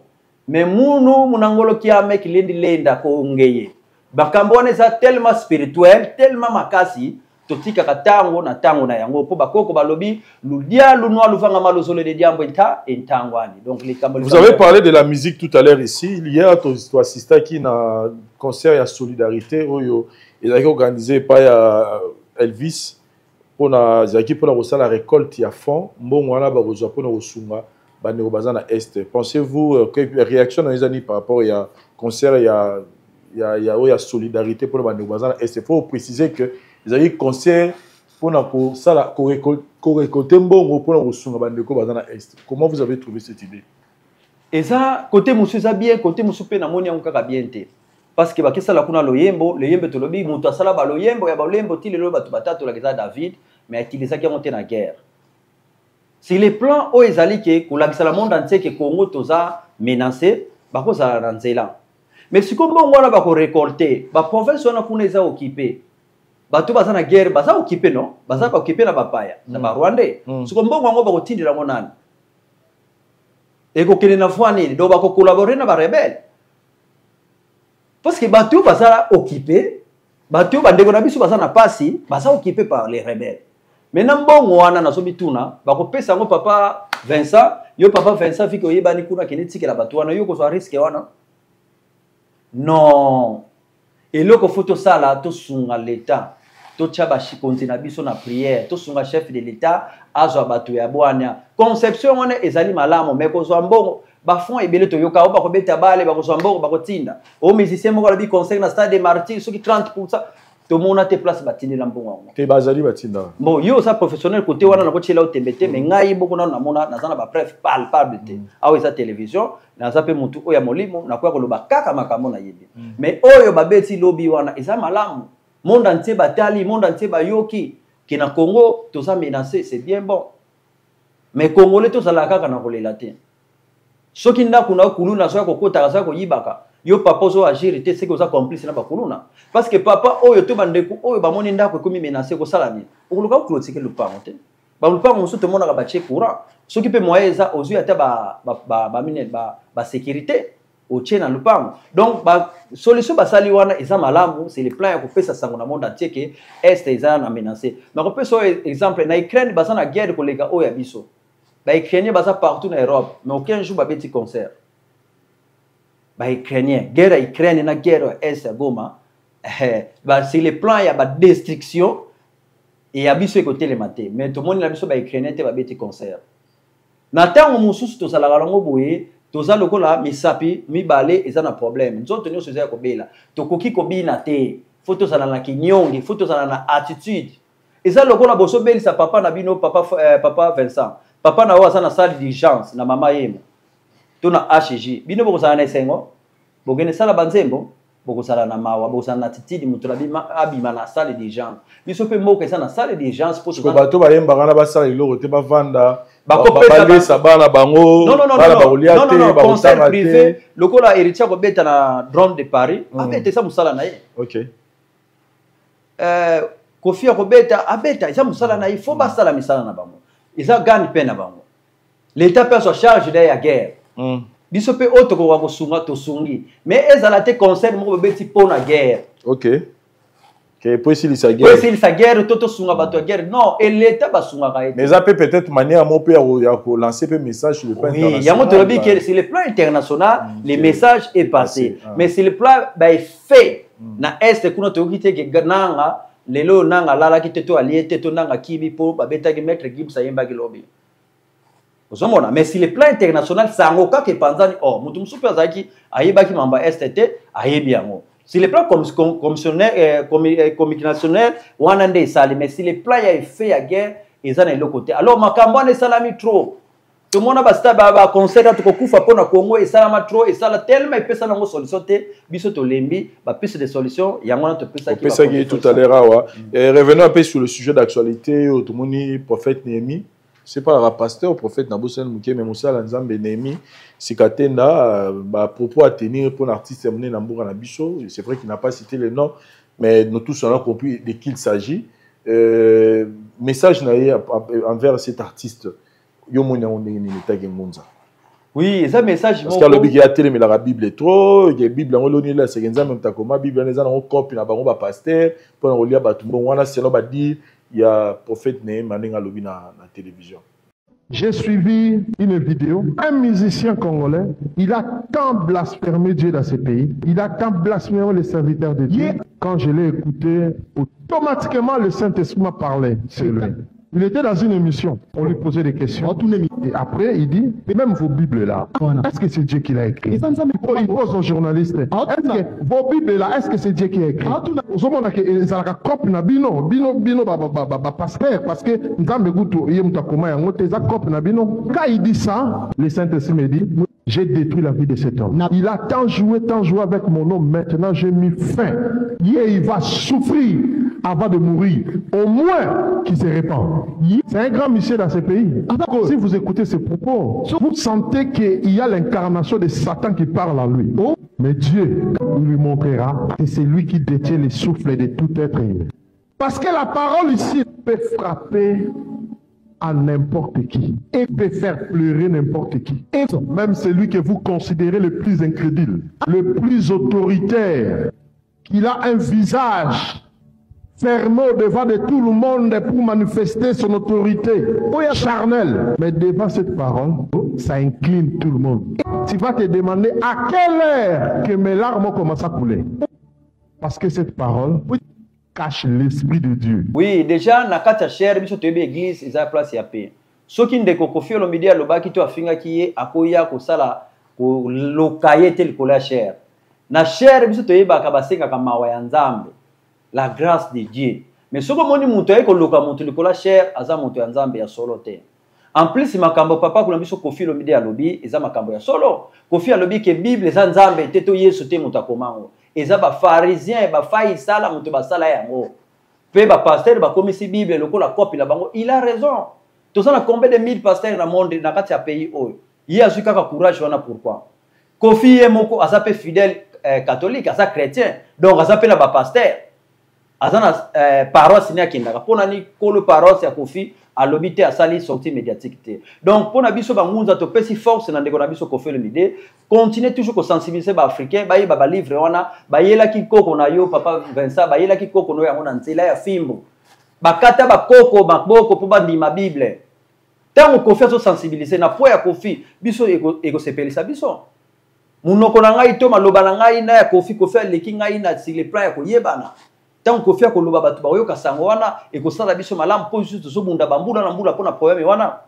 Mais munu munangolo kiame kilindi lenda ko ngeye. Bakambo wana eza tellement spirituel, tellement makasi, totikaka tango na tango na yango po bakoko balobi ludia lunwa luvanga malozole de diambo enta entangwani. Donc les kambo. Vous avez parlé de la musique tout à l'heure ici. Hier tu assistais qui na concert ya solidarité oyo ezalaki organisé par ya Elvis pona ezalaki pona kosala récolte ya fonds mbongo wana bakozwa pona kosunga bandeko baza na est. Pensez-vous que réaction na ezani par rapport ya concert ya ya ya oyo ya solidarité pona bandeko baza na est? Il faut préciser que ezalaki concert pona kosala korécolter mbongo pona kosunga bandeko baza na est. Comment vous avez trouvé cette idée? Eza côté mosusu eza bien, côté mosusu pe namoni yango kaka bien te. Parce que bakesala kuna loyembo, loyembo tolobi moto asala ba loyembo ya ba loyembo ti lelo bato batatola eza David, mais utilisaki yango te na guerre. Si les plans oyo ezali ke kolakisa la monde entier ke Congo toza menacé, bakozala na nzela. Mais sikoyo mbongo wana bako récolter, ba province wana kuna eza occupé. Bato baza na guerre, baza occupé non? Baza ba occupé na bapaya, na ba Rwandais. Sikoyo mbongo yango bakotindela yango nani? Ekokende na voie nini? Donc bako collaborer na ba rebelle. Parce que bato baza occupé, bato bandeko na biso baza na pasi, baza occupé par les rebelles. Maintenant mbongo wana nazomituna, bakopesa yango papa Vincent, yo papa Vincent fiki oyebani kuna kende tikela bato wana, yo kozwa risque wana. Non. Eloko faut tosala, tosunga l'État. Totia ba chikonzi na biso na prière, tosunga chef de l'État azwa bato ya bwania. Conception wana ezali malamu, mais kozwa mbongo ba fonds ebele toyoka, oyo bakobeta bale, bakozwa mbongo, bakotinda. Oyo musicien moko alobi concert na stade des Martyrs, soki 30%, tomona te place batindela mbongo yango. Te bazali batinda. Bon, yo oza professionnel côté wana nakotiela yo tembe te, mais ngai boko nano namona, naza na ba preuve palpable te. Awa eza télévision, naza pe motu oyo ya molimo, nakoya koloba kaka makambo nayebi. Mais oyo babeti lobi wana eza malamu. Monde entier batali, monde entier bayoki ke na Congo toza menacé, c'est bien bon. Mais Congolais tozala kaka na kolela te. Soki ndako na kuluna soki kokotaka soki koyibaka, yo papa ozo agir te, soki oza complice na bakuluna. Parce que papa oyo to bandeko oyo bamoni ndako ekomi menacé kosala nini? Okoluka oklotika lupango te. Ba lupango mosusu tomonaka batie courant. Soki pe moyen eza ozwi ata ba, ba, ba, ba, mine, ba, ba sécurité otie na lupango. Donc ba solution basali wana eza malamu, c'est le plan ya kopesa sango na monde entier ke est eza na menacé. Na kopesa oyo exemple na Ukraine baza na guerre koleka oyo ya biso. Ba Ukrainiens baza partout na Europe, mais aucun jour babeti concert. Ba Ukrainiens, guerre ya Ukraine na guerre ya Est ya Goma, ba c'est le plan ya ba destruction et ya biso ekotelema te. Mais tomoni na biso ba Ukrainiens te babeti concert. Na tango mosusu tozalaka nango boye, toza lokola misapi mibale eza na problème. Nzoto nyonso eza ya kobela. Tokoki kobina te. Faut tozala na kinyonge, faut tozala na attitude. Eza lokola bozobelisa papa na bino, papa Vincent. Papa na oyo aza na salle d'urgence na mama yemo. To na HG. Bino bokozala na esengo, bokende sala banzembo, bokozala na mawa, bokozala na attitude moto na bima, abima na salle d'urgence. Biso pe mboka eza na salle d'urgence po Parce que bato bayembaka na basala eloko te, bavanda, Bakopesa balesa bana bango, Non, non, non, bana non, bakolia non, non, te, non, bakotanga concert te. privé, lokola héritier akobeta na drone de Paris, abeta eza mosala na ye. Kofi akobeta, abeta eza mosala na ye, faut basala misala na bango. Eza gagne pe na bango. L'État pe azwa charge na ye ya guerre. Biso pe oyo tokoka kosunga, tosungi. Mais ezala te concert moko bobeti mpo na guerre. Okay, po esilisa Po guerre. esilisa guerre, to tosunga bato ya guerre. Non, et l'État basungaka ye te. Mais eza pe peut-être manière moko pe ya ko lancer pe message sur le plan Oui, international. yango tolobi ke sur le plan international, le message est passé. Passé, ah. Mais sur le plan ba effet na est kuna toyoki te ke nanga lelo nanga alalaki te to alie te to nanga kimi po babetaki Maître Gims ayembaki lobi. Ozomona, mais sur le plan international, sango kaka epanzani. Or moto mosusu mpe azalaki ayebaki mambo ya Est te, ayebi yango. Sur le plan commissionnaire, communicationnel wana nde esali, mais sur le plan ya effet ya guerre, eza na eloko te. Alors makambo wana esalami trop. Tomona basta baconcert tokokufa mpo na Congo, esalama trop, esala tellement, epesa nango solution te. Biso tolembi bapiste de solution, yango wana topesaki. Opesaki tout à l'heure awa. Revenons un peu sur le sujet d'actualité oyo tomoni prophète Néhémie, c'est pas un pasteur, prophète nabosani moke, mais mosala Nzambe Néhémie Sikatenda, bapropos à tenir pour l'artiste monene na mboka na biso. C'est vrai qu'il n'a pas cité le nom, mais nous tous, on a compris de qui il s'agit. Message na ye envers cet artiste, yo moni yango ndenge nini, etaki ngunza? Oui, eza message. Parce que alobiki atelemelaka Bible trop, ke Bible yango eloni elaseke Nzambe moto akoma Bible wana, eza nango cope na bango bapasteur mpona kolia bato mbongo wana, selon badires ya prophète Nehema ndenge alobi na télévision. J'ai suivi une vidéo, un musicien congolais, il a tant blasphémé Dieu dans ce pays, il a tant blasphémé les serviteurs de Dieu. Quand je l'ai écouté, automatiquement le Saint-Esprit m'a parlé sur lui. Il était dans une émission, on lui posait des questions. Et après, il dit, même vos Bibles là, est-ce que c'est Dieu qui l'a écrit? Il pose aux journalistes, est-ce que vos Bibles là, est-ce que c'est Dieu qui a écrit? Ozomona ke ezalaka cope na bino, bino, bino, ba, ba, ba, ba, ba pasteur, parce que Nzambe kutu, ye moto akoma yango te, eza cope na bino. Quand il dit ça, le Saint-Esprit me dit, j'ai détruit la vie de cet homme. Il a tant joué avec mon nom. Maintenant, j'ai mis fin. Il va souffrir avant de mourir. Au moins qu'il se répand. C'est un grand monsieur dans ce pays. Si vous écoutez ses propos, vous sentez qu'il y a l'incarnation de Satan qui parle en lui. Mais Dieu lui montrera que c'est lui qui détient le souffle de tout être humain. Parce que la parole ici peut frapper à n'importe qui et peut faire pleurer n'importe qui. Et même celui que vous considérez le plus incrédule, le plus autoritaire, qu'il a un visage fermé au devant de tout le monde pour manifester son autorité charnelle. Mais devant cette parole, ça incline tout le monde. Tu vas te demander à quelle heure que mes larmes ont commencé à couler. Parce que cette parole cache l'esprit de Dieu. Oui, déjà, na kati ya chaire, biso toyebi église eza place ya paix. Soki ndeko Kofi Olomide alobaki to afingaki ye, akoya kosala koloka ye te likolo ya chaire. Na chaire, biso toyebaka basengaka mawa ya Nzambe, la grâce de Dieu. Mais soki omoni moto aye koluka moto likolo ya chaire, aza moto ya Nzambe ya solo te. En plus, makambo papa kuna biso Kofi Olomide alobi eza makambo ya solo. Kofi alobi ke Bible eza Nzambe te to Yesu te moto akomango. Eza bapharisien bafaisala moto basala yango. Mpe bapasteur bakomisi Bible lokola kopi na bango. Il a raison. Toza na combien de mille pasteurs na monde, na kati ya pays oyo? Ye azwi kaka courage wana, pourquoi? Kofi ye moko aza mpe fidèle catholique, aza chrétien, donc aza mpe na bapasteur, aza na paroisse ne akendaka. Mpo nani kolo paroisse ya Kofi alobi te, asali sortie médiatique te? Donc mpo na biso bangunza, topesi force na ndeko na biso Kofi Olomide. Continue toujours kosensibiliser baafricain, bayeba balivre wana bayelaki koko na yo, papa Vincent, bayelaki koko na yo yango na nzela ya fimbo, bakata bakoko maboko mpo bandima Bible. Ntango Kofi azosensibiliser na po ya Kofi, biso ekosepelisa biso. Monoko na ngai to maloba na ngai na ya Kofi, Kofi aleki ngai na sur le plan ya koyebana. Ntango Kofi akoloba, bato bakoyoka sango wana, ekosala biso malamu, mpo biso tozobunda bambula na mbula mpona problème wana.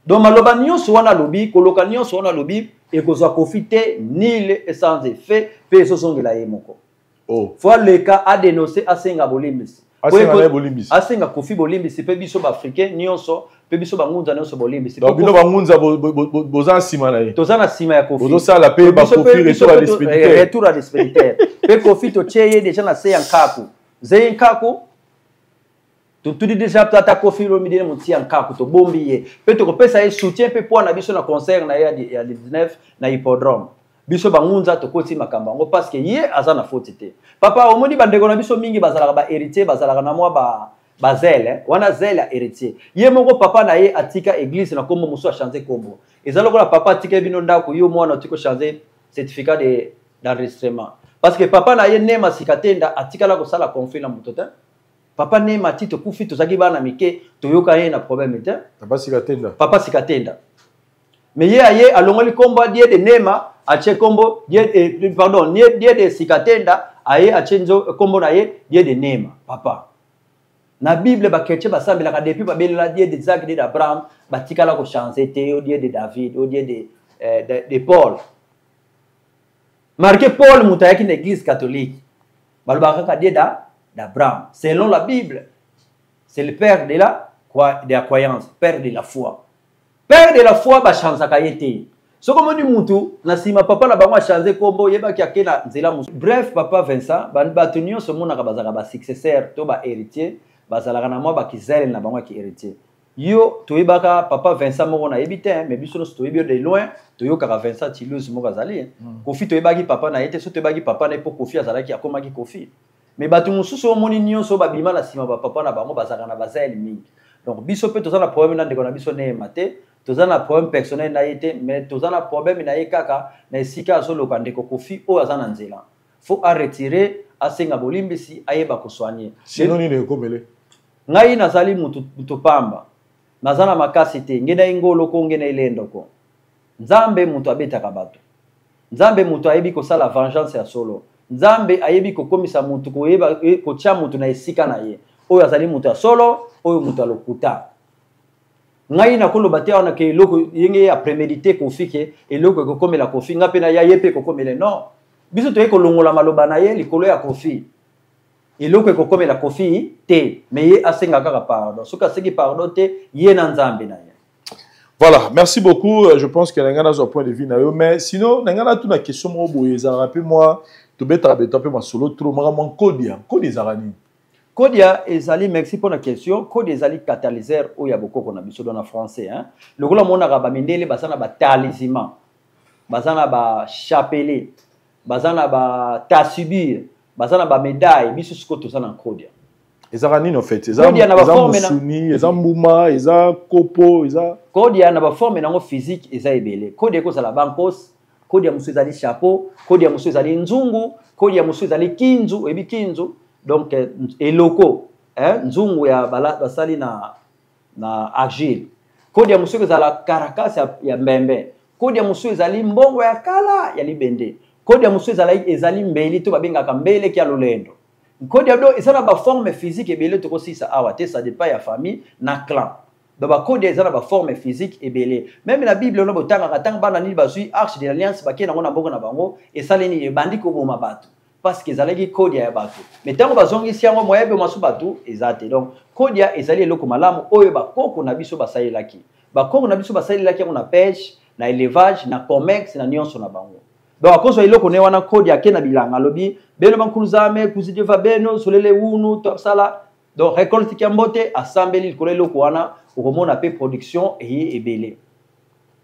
Donc maloba nyonso wana alobi, koloka nyonso wana alobi, ekozwa Kofi te, nul et sans effet, mpe ezozongela ye moko. Fo aleka adénonce, asenga bolimbisi. Asenga na ye bolimbisi. Asenga Kofi bolimbisi, mpe biso baafricain nyonso, mpe biso bangunza nyonso bolimbisi. Donc bino bangunza boza na nsima na ye? Toza na nsima ya Kofi. Bozosala mpe bakofi retour à l'expéditeur. Retour à l'expéditeur. Mpe Kofi totie ye déjà na se ya nkaku, zei nkaku totuli déjà. Tata Kofi Olomide motia nkaku, tobombi ye mpe tokopesa ye soutien mpe poids na biso na concert na ye ya 19 na hippodrome. Biso bangunza tokoti makambo yango parce que ye aza na faute te. Papa, omoni bandeko na biso mingi bazalaka bahéritier, bazalaka na mwa ba bazele wana, zele ya héritier. Ye moko papa na ye atika église na kombo mosusu, achange kombo. Eza lokola papa atika bino ndako, yo mwana otiki ochange certificat de d'enregistrement. Parce que papa na ye Nema Sikatenda atikala kosala conflit na moto te. Papa Nema ti tokufi, tozalaki bana mike, toyoka ye na problème te. Papa Sikatenda. Papa Sikatenda. Mais ye aye alongoli kombo Die de Nema, atie kombo Die, pardon, Die de Sikatenda, aye atie nzo kombo na ye Die de Nema. Papa. Na Bible ba chrétien basambelaka depuis babelela Dieu de Isaac, Dieu d'Abraham, batikala ko changer te, o Dieu de David, o Dieu de Paul. Marqué Paul moto ayaki na église catholique, balobaka kaka Dieu d'Abraham. Selon la Bible, c'est le père de la croyance, père de la foi. Père de la foi bachanzaka ye te. Soki omoni mutu na nsima papa na bango achange kombo, oyebaki ake na nzela mosusu. Bref, papa Vincent, bato nyonso omonaka bazalaka ba successeur to ba héritier, bazalaka na mwa bakizele na bango ya ki héritier. Yo toyebaka papa Vincent moko nayebi te, mais biso nyonso toyebi yo de loin, toyokaka Vincent Chiluzi moko azali. Kofi toyebaki papa na ye te, so toyebaki papa na ye mpo Kofi azalaki akomaki Kofi. Mais bato mosusu omoni nyonso babima na nsima ba papa na bango bazalaka na bazele mingi. Donc biso mpe toza na problème na ndeko na biso Neema te, toza na problème personnel na ye te, mais toza na problème na ye kaka na esika azoloka ndeko Kofi oyo aza na nzela. Faut a retirer, asenga bolimbisi, ayeba kosoigner. Sinon nini ekomele? Ngai nazali mutu pamba. Naza na makasi te, nge na ingolo ko nge na elendo ko. Nzambe mutu abetaka bato. Nzambe mutu ayebi kosala vengeance ya solo. Nzambe ayebi kokomisa mutu, koyeba, kotia mutu na esika na ye. Oyo azali mutu ya solo, oyo mutu ya lokuta. Ngai nakoloba te wana ke eloko yenge ya prémédité Kofi ke eloko ekokomela Kofi, nga pe na ya ye pe ekokomela. Non. Biso toye kolongola maloba na ye likolo ya Kofi. Eloko ekokomela Kofi te, mais ye asenga kaka pardon. Soki asengi pardon te, ye na Nzambe na ye. Voilà, merci beaucoup. Je pense que nanga na point de vue na yo, mais sinon nanga na tout na question moko boye ezalaka pe moi tobetaka beta pe masolo trop maka mwa nkodia. Nkodia ezalaka nini? Kodia ezali, merci pour la question. Kodia ezali catalyseur oyo ya bokoko na biso dans français, hein. Lokola monaka ba mindele baza na ba talisman, baza na ba chapelet, baza na ba tasubir, baza na ba médaille, biso siko toza na kodia. Ezaka nini en fait? Eza Kodia na ba eza forme na musuni, eza mbuma, eza kopo, eza Kodia na ba forme nango physique eza ebele. Kodia ekozala bankos, kodia mosusu ezali chapeau, kodia mosusu ezali nzungu, kodia mosusu ezali kinzu, oyebi kinzu? Donc eloko, hein, nzungu ya basali na argile. Kodia mosusu ezala carcasse ya mbembe. Kodia mosusu ezali mbongo ya kala ya libende. Kodia mosusu ezali mbeli to babengaka mbele kia lolendo. Kodia do ezala ba forme physique ebele tokosisa awa te, ça dépend ya famille na clan. Donc ba kodia ezala ba forme physique ebele. Même la Bible on botanga tanga bana nini bazui arche de l'alliance bakie nango na mboko na bango esali nini ebandi koboma bato. Parce que ezalaki kodia ya bato. Mais tango bazongisi yango moyebe masu bato eza te. Donc kodia ezali eloko malamu oyo bakoko na biso basalelaki. Bakoko na biso basalelaki yango na pêche, na élevage, na commerce, na nyonso na bango. Donc akozwa eloko ne wana kodia ake na bilanga alobi beno bankuluzame kuzideva beno solele wunu tosala. Donc récolte kia mbote asambeli likolo eloko wana okomona pe production eye ebele.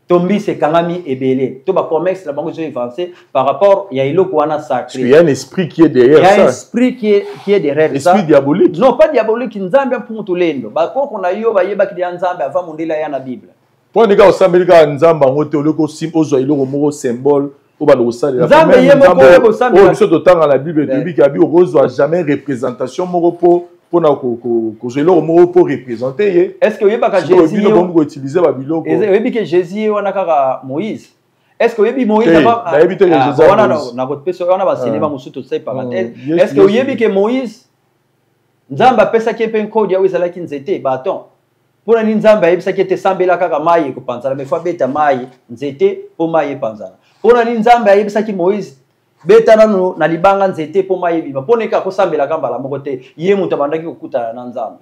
Tombi se kangami ebele. To ba commerce na bango ils ont avancé par rapport ya eloko wana sacré. Il y a un esprit qui est derrière Il y a un ça. esprit qui est derrière Esprit ça. diabolique. Non, pas diabolique, Nzambe mpungu lendo. Ba koko na yo ba yeba ki ya Nzambe avant mondela ya na Bible. Po ndika osambeli ka Nzambe ngo te oloko sim ozwa eloko moko symbole o ba losalela. Nzambe Même ye moko Nzambe oyo bosambela. oyo biso totanga na Bible, Ouais. toyebi ke abi okozwa jamais représentation moko po mpona kozwa eloko moko po représenter ye. Est-ce que oyebaka Sikoyo Jésus bino yo? bomi koutiliser ba biloko. Eza, oyebi ke Jésus ye wana kaka Moïse. Est-ce que oyebi Moïse Te, avant, ah, nayebi te ke ah, Jésus wana Moïse. na, na kopesa, wana ba cinéma Ah. mosusu tosali parenthèse. Yesu, Est-ce que Yesu. oyebi ke Moïse, Nzambe apesaki ye mpe nkodi oyo ezalaki nzete, bâton. Mpona nini Nzambe ayebisaki ete sambela kaka mayi ekopanzana, mais faut abeta mayi nzete mpo mayi epanzana. Mpona nini Nzambe ayebisaki Moïse beta nanu na libanga nzete mpo mayi ebima, mpona eka kosambelaka mbala moko te, ye moto abandaki kokutana na Nzambe.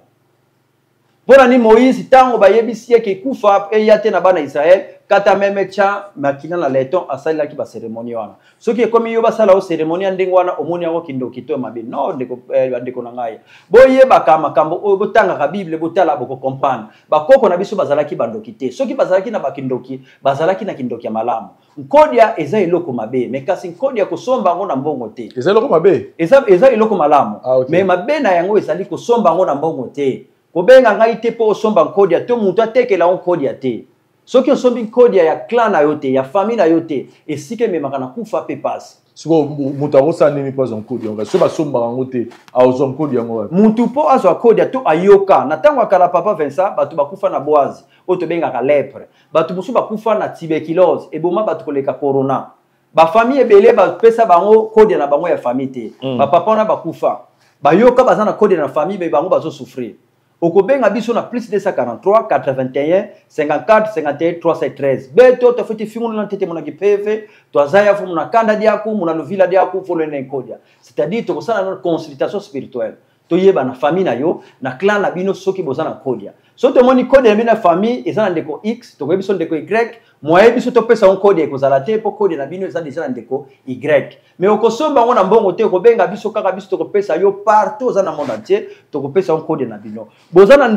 Mpona nini Moïse ntango bayebisi ye ke kufa eya te na bana Israël, kata meme tya makila na leton asalelaki ba cérémonie wana. Soki ekomi yo basala yo cérémonie ya ndenge wana, omoni yango kindoki to mabe. Non, ndeko na ngai. Boyebaka makambo oyo, botangaka Bible, botala boko comprendre. Bakoko na biso bazalaki bandoki te. Soki bazalaki na bakindoki, bazalaki na kindoki ya malamu. Nkodia eza eloko mabe, mais kasi nkodia kosomba yango na mbongo te. Eza eloko mabe? Eza eloko malamu. Ah, okay. Mais mabe na yango ezali kosomba yango na mbongo te. Kobenga ngai te po osomba nkodia to moto atekela yo nkodia te. Soki osombi nkodia ya clan na yo te, ya famille na yo te, esika ememaka na kufa pe pasi. Siko moto akosala nini po azwa nkodia yango? Soki basombaka yango te, azwa nkodia yango wapi? Moto po azwa nkodia to ayoka. Na ntango ya kala papa Vincent, bato bakufa na boise, oyo tobengaka lèpre. Bato mosusu bakufa na tuberculose, eboma bato koleka corona. Ba famille ebele bapesa bango kodia na bango ya famille te. Ba papa wana bakufa. Bayoka baza na code na famille, mais bango bazo souffrir. Okobenga biso na plus 243 81 54 51 313. Beto tofiti fingu na tete mona kipeve, twazaya fu mona kanda diaku, mona luvila diaku folo na nkodia. C'est-à-dire tokosala na consultation spirituelle. Toyeba na famille na yo, na clan na bino soki boza na nkodia. So tomoni code na bino na famille eza na ndeko X, tokoyebi biso ndeko Y, moye biso topesa ngo code ekozala te po code na bino eza déjà na ndeko Y. Mais okosomba ngo na mbongo te, okobenga biso kaka biso tokopesa yo partout oza na monde entier, tokopesa ngo code na bino. Boza na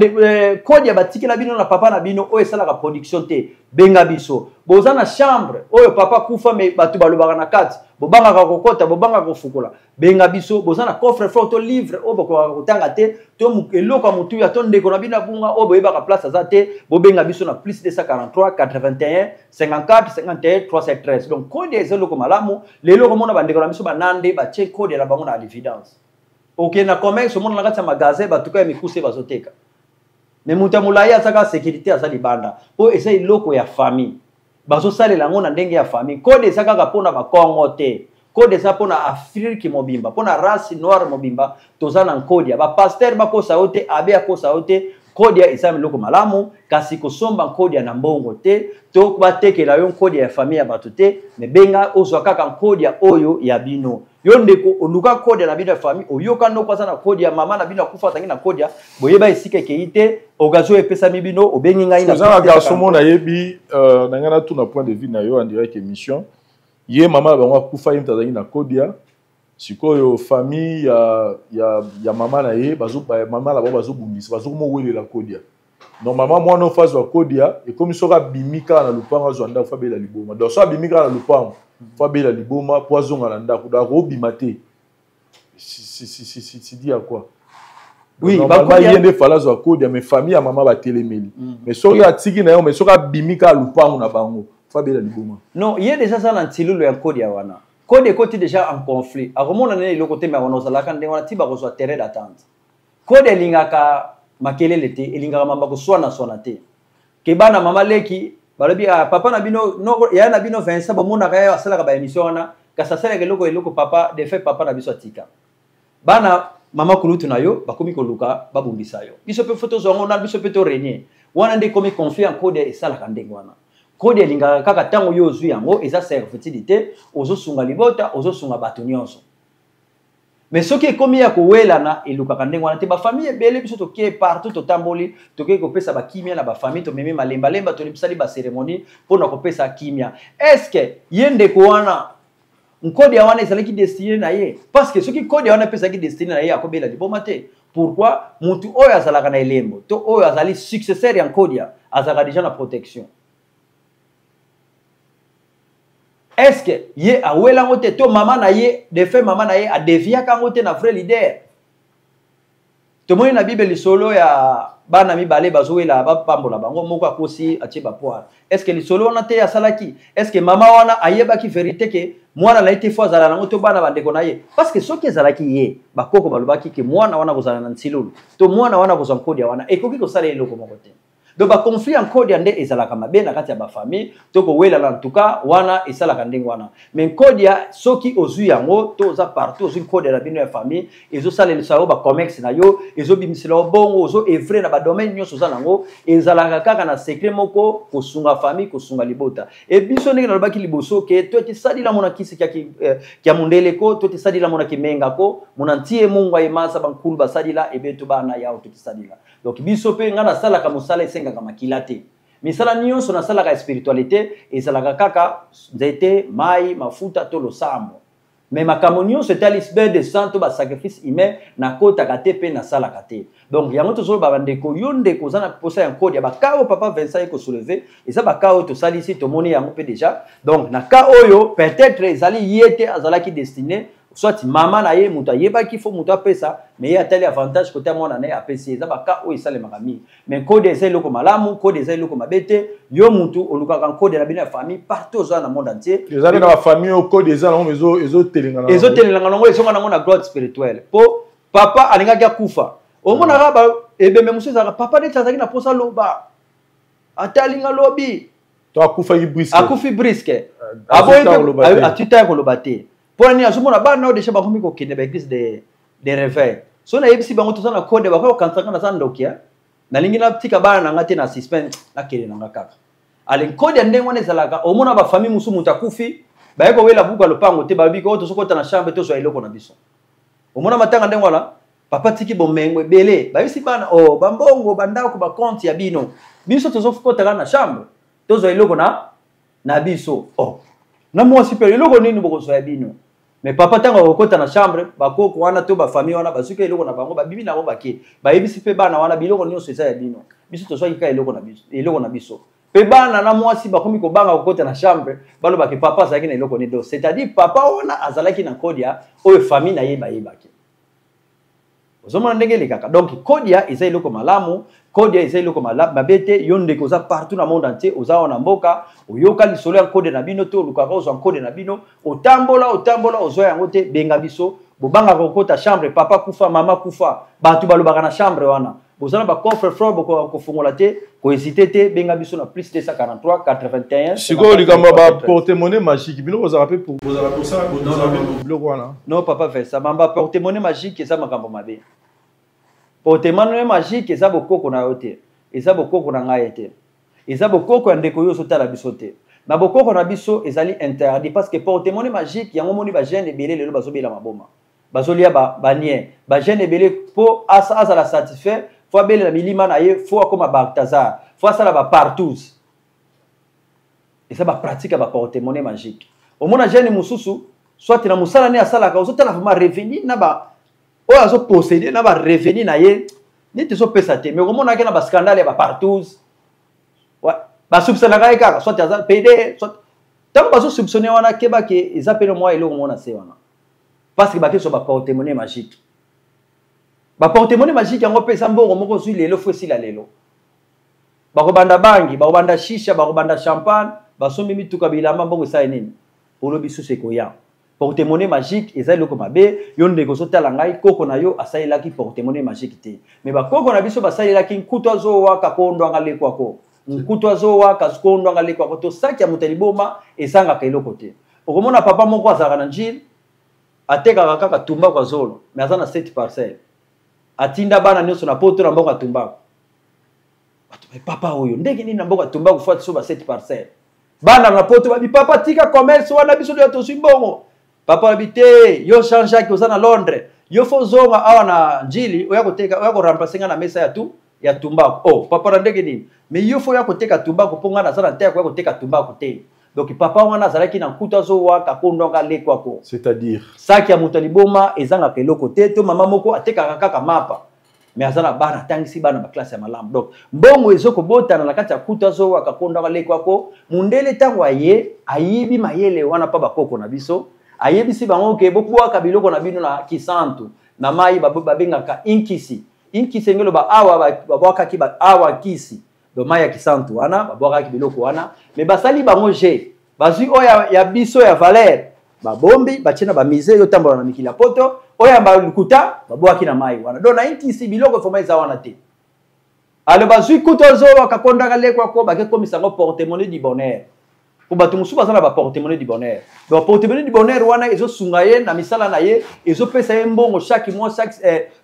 code ya batikela bino na papa na bino oyo esalaka production te, benga biso. Boza na chambre oyo papa kufa mais bato balobaka na kati, bobangaka kokota, bobangaka kofukola, benga biso. Boza na coffre fort to livre oyo bokokaka kotanga te, to eloko ya motuya to ndeko na bino abunga oyo boyebaka place aza te, bobenga biso na plus 243 81 54 51 313. Donc code eza eloko malamu. Lelo okomona bandeko na biso banande batie code na bango na l'évidence. Okende na commerce, omona na kati ya magasin batuka ya mikuse bazoteka, mais moto ya molai azaka sécurité aza libanda, po eza eloko ya famille, bazosalela yango na ndenge ya famille. Code eza kaka mpona bakongo te, code eza mpona Afrique mobimba, mpona race noire mobimba. Toza na nkodia, bapasteur bakosa yo te, abe akosa yo te. Nkodia eza eloko malamu, kasi kosomba nkodia na mbongo te, to batekela yo nkodia ya famille ya bato te, mais benga ozwa kaka nkodia oyo ya bino. Yo ndeko oluka nkodia na bino ya famille, oyoka ndoko aza na nkodia, mama na bino akufa azangi na nkodia, boyeba esika ekei te, occasion epesami bino, obengi ngai na Oza na garçon moko nayebi, na ngai natuna point de vue na yo en direct émission. Ye mama na bango akufa, ye moto azalaki na nkodia. Sikoyo famille ya mama na ye, mama na bango bazobundisa, bazokomowelela nkodia. Normalement mwana oyo azwa nkodia, ekomi soki abimi kaka na lupango azwa ndako, fo abela liboma. Donc soki abimi kaka na lupango, fo abela liboma po azonga na ndako. Donc akobima te. Si dit à quoi? Oui, normalement ye nde fala azwa nkodia, mais famille ya mama batelemeli. Mais soki atiki na yo, mais soki abimi kaka lupango na bango, fo abela liboma. Non, ye déjà aza na ntilulu ya nkodia wana. Code ekoti déjà en conflit. Akomona nene eloko te, mais wana ozalaka ndenge wana ti bakozwa terrain d'attente. Code elingaka makelele te, elingaka mamba koswana-swana te. Ke bana mama leki balobi, ah, papa na bino, no, ya na bino Vincent, bomonaka ye asalaka ba émission wana, kasi asalaka eloko eloko papa, de fait papa na biso atika. Bana mama kulutu na yo bakomi koluka babundisa yo. Biso pe photo zongo na biso pe to régner. Wana nde komi conflit en code esalaka ndenge wana. Code elingaka kaka tango yo ozwi yango, eza servitude te, ozosunga libota, ozosunga bato nyonso. Mais soki ekomi ya kowelana, elukaka ndenge wana te. Ba famille ebele biso toke partout, totamboli, toke kopesa ba kimia na ba famille, tomemi malembalemba, tolisali ba cérémonie mpona kopesa kimia. Est-ce que ye ndeko wana nkode ya wana ezalaki destiné na ye? Parce que soki nkode ya wana epesaki destiné na ye, akobela liboma te. Pourquoi? Mutu oyo azalaka na elembo to oyo azali successeur ya nkodia azalaka déjà na protection. Est-ce que ye awelango te to mama na ye, de fait mama na ye adeviaka yango te na vrai leader? Tomoni na Bible lisolo ya bana mibale bazowela bapambola bango, moko akosi atie ba poire. Est-ce que lisolo wana te asalaki? Est-ce que mama wana ayebaki vérité ke mwana na ye te fo azala nango to bana bandeko na ye? Parce que soki ezalaki ye, bakoko balobaki ke mwana wana kozala na nsilulu to mwana wana kozwa nkodia wana, ekoki kosala eloko moko te. Donc ba conflit en nkodia nde ezalaka mabe na kati ya ba famille, to kowelana, en tout cas wana esalaka ndenge wana. Mais nkodia soki ozwi yango to oza partout ozwi nkodia na bino ya famille, ezosalelisa yo ba commerce na yo, ezobimisela yo bongo, ozo œuvrer na ba domaine nyonso oza nango, ezalaka kaka na secret moko kosunga famille, kosunga libota. Et biso ndenge nalobaki liboso ke to etisalila mona kisi kya mondele ko, to etisalila mona kimenga ko, mona ntie mungwa emasa bankulu basalila ebeto bana yao to etisalila. Donc biso pe nga nasalaka mosala esengaka makila te. Misala nyonso nasalaka ya spiritualité ezalaka kaka nzete, mai, mafuta to losambo. Mais makambo nyonso etali bain de sang to ba sacrifice humain nakotaka te pe nasalaka te. Donc yango tozoloba bandeko, yo ndeko oza na posa ya nkodi ya ba cas oyo papa Vincent ye kosoulever, eza ba cas oyo tosalisi, tomoni yango pe déjà. Donc na cas oyo peut-être ezali ye te azalaki destiné, soit mama na ye moto ayebaki fo moto apesa, mais ye atali avantage côté ya mwana na ye apesi. Eza ba cas oyo esalemaka mingi. Mais nkode eza eloko malamu, nkode eza eloko mabe te. Yo mutu olukaka nkode na bino ya famille partout oza na monde entier. Eza pe na ba famille oyo nkode eza nango, mais ezotelengana nango. Ezotelengana nango, ezonga nango na grotte spirituelle. Po papa alingaki akufa. Omonaka ba ebembe mosusu ezalaka papa neti azalaki na posa loba. Atalinga lobi. To akufaki brusque. Akufi brusque. Aboyi Azuta pe koloba te. atuta ya koloba te. Po nini azomona bana oyo déjà bakomi kokende ba église de réveil. So nayebisi bango toza na code, bakoki kokanisa nga naza ndoki, eh? Nalingi natika bana na nga te na suspense, nakende na nga kaka. Ale nkode ya ndenge wana ezalaka, omona bafamille mosusu moto akufi, baye kowela buku ya lopango te, balobi ko tozokota na chambre tozwa eloko na biso. Omona matanga ndenge wana, papa tiki bomengo ebele, bayebisi bana o oh, bambongo bandako bakonte ya bino, biso tozokota kaka na chambre tozwa eloko na biso. Oh, na mwasi mpe eloko nini bokozwa ya bino? Mais papa ntango akokota na chambre, bakoko wana to bafamille wana bazuki eloko na bango, babimi na bango bake, bayebisi mpe bana wana biloko nyonso eza ya bino, biso tozwaki kaka eloko na biso, eloko na biso. Mpe bana na mwasi bakomi kobanga kokota na chambre, balobaki papa azalaki na eloko nini. Donc c'est-à-dire papa wana azalaki na kodia oyo famille na ye bayebaki. Ozomona ndenge elekaka. Donc kodia eza eloko malamu, kodia eza eloko mabe te. Yo ndeko oza partout na monde entier, oza wana mboka, oyoka lisolo ya nkode na bino te, olukaka ozwa nkode na bino, otambola otambola ozwa yango te, benga biso. Bobangaka kokota chambre, papa kufa, mama kufa, bato balobaka na chambre wana. Boza na ba coffre fort, bokoka kofungola te, kohésiter te, benga biso na plus 243 81. Sikoyo likambo ya ba porte-monnaie magique, bino bozalaka mpe pour bozalaka kosala biloko wana? Non papa Vincent, mamba porte-monnaie magique eza makambo mabe. Porte-monnaie magique eza bokoko na yo te, eza bokoko na ngai te, eza bokoko ya ndeko yo ozotala biso te. Na bokoko na biso ezali interdit, parce que porte-monnaie magique yango moni ba jeune ebele lelo bazobela maboma, bazolia ba nien, ba jeune ebele po azala satisfait, fo abelela milima na ye, fo akoma Balthazar, fo asala ba partous. Eza ba pratique ya ba porte-monnaie magique. Omona jeune mosusu soit na mosala ne asalaka, ozotala vraiment revenu na ba oyo azo posséder na ba revenu na ye neti ezopesa te, mais okomonaki na ba scandale ya ba partous. Ouais, basubsanaka ye kaka, soit aza PD, soit ntango bazosoupçonne wana, keba ke eza pene mwa eloko moko na se wana, parce que bakeso ba porte-monnaie magique. Ba porte-monnaie magique yango mpe eza mbongo moko ozwi lelo, fo esila lelo. Bakobanda bangi, bakobanda shisha, bakobanda champagne, basombi mituka, bilamba, mbongo esali nini? Olobi susu ekoya. Porte-monnaie magique eza eloko mabe. Yo ndeko ozotala ngai, koko na yo asalelaki porte-monnaie magique te. Mais bakoko na biso basalelaki nkutu azowa kakondwanga lekwako. Nkutu azowa kakondwanga lekwako. To saki ya moto ya liboma ezangaka eloko te. Okomona papa moko azalaka na Njili, atekaka kaka tumbako ya zolo, mais aza na 7 parcelles. Atinda bana nyonso na poto na mboka ya tumbako. Bato ba papa oyo ndenge nini na mboka ya tumbako faut so ba 7 parcelles. Bana na poto babi papa tika commerce wana biso ndio tozwi mbongo. Papa babi te, yo Jean-Jacques oza na Londres, yo faut zonga awa na Njili oya koteka, oya ko remplacer nga na mesa ya tu ya tumbako. Oh papa na ndenge nini? Mais yo faut ya koteka tumbako po nga naza na te ya koteka tumbako te. Donc papa wana azalaki na nkuta azowa kakondwanga lekwako. C'est-à-dire saki ya moto ya liboma ezangaka eloko te, to mama moko atekaka kaka mapa. Mais aza na bana, atangisi bana ba classe ya malamu. Donc mbongo ezokobotana na kati ya kuta azowa kakondwanga lekwako. Mundele ntango aye ayibi mayele wana pa bakoko na biso, ayebisi bango ke bobwaka biloko na bino na kisantu na mai babengaka inkisi. Inkisi engelo ba awa babwakaki ba awa kisi. Donc mai ya kisantu wana babwakaki biloko wana, mais basali bango je bazwi oyo ya biso ya valeur babombi batie na ba musée yo tambola na mikili ya poto, oyo ya balukuta babwaki na mai wana. Donc na inkisi biloko foma eza wana te. Alors bazwi kutu azowa kakondaka lekwako bake komisa yango porte-monnaie du bonheur. Po bato mosusu baza na ba porte-monnaie du bonheur. Donc porte-monnaie du bonheur wana ezosunga ye na misala na ye, ezopesa ye mbongo chaque mois,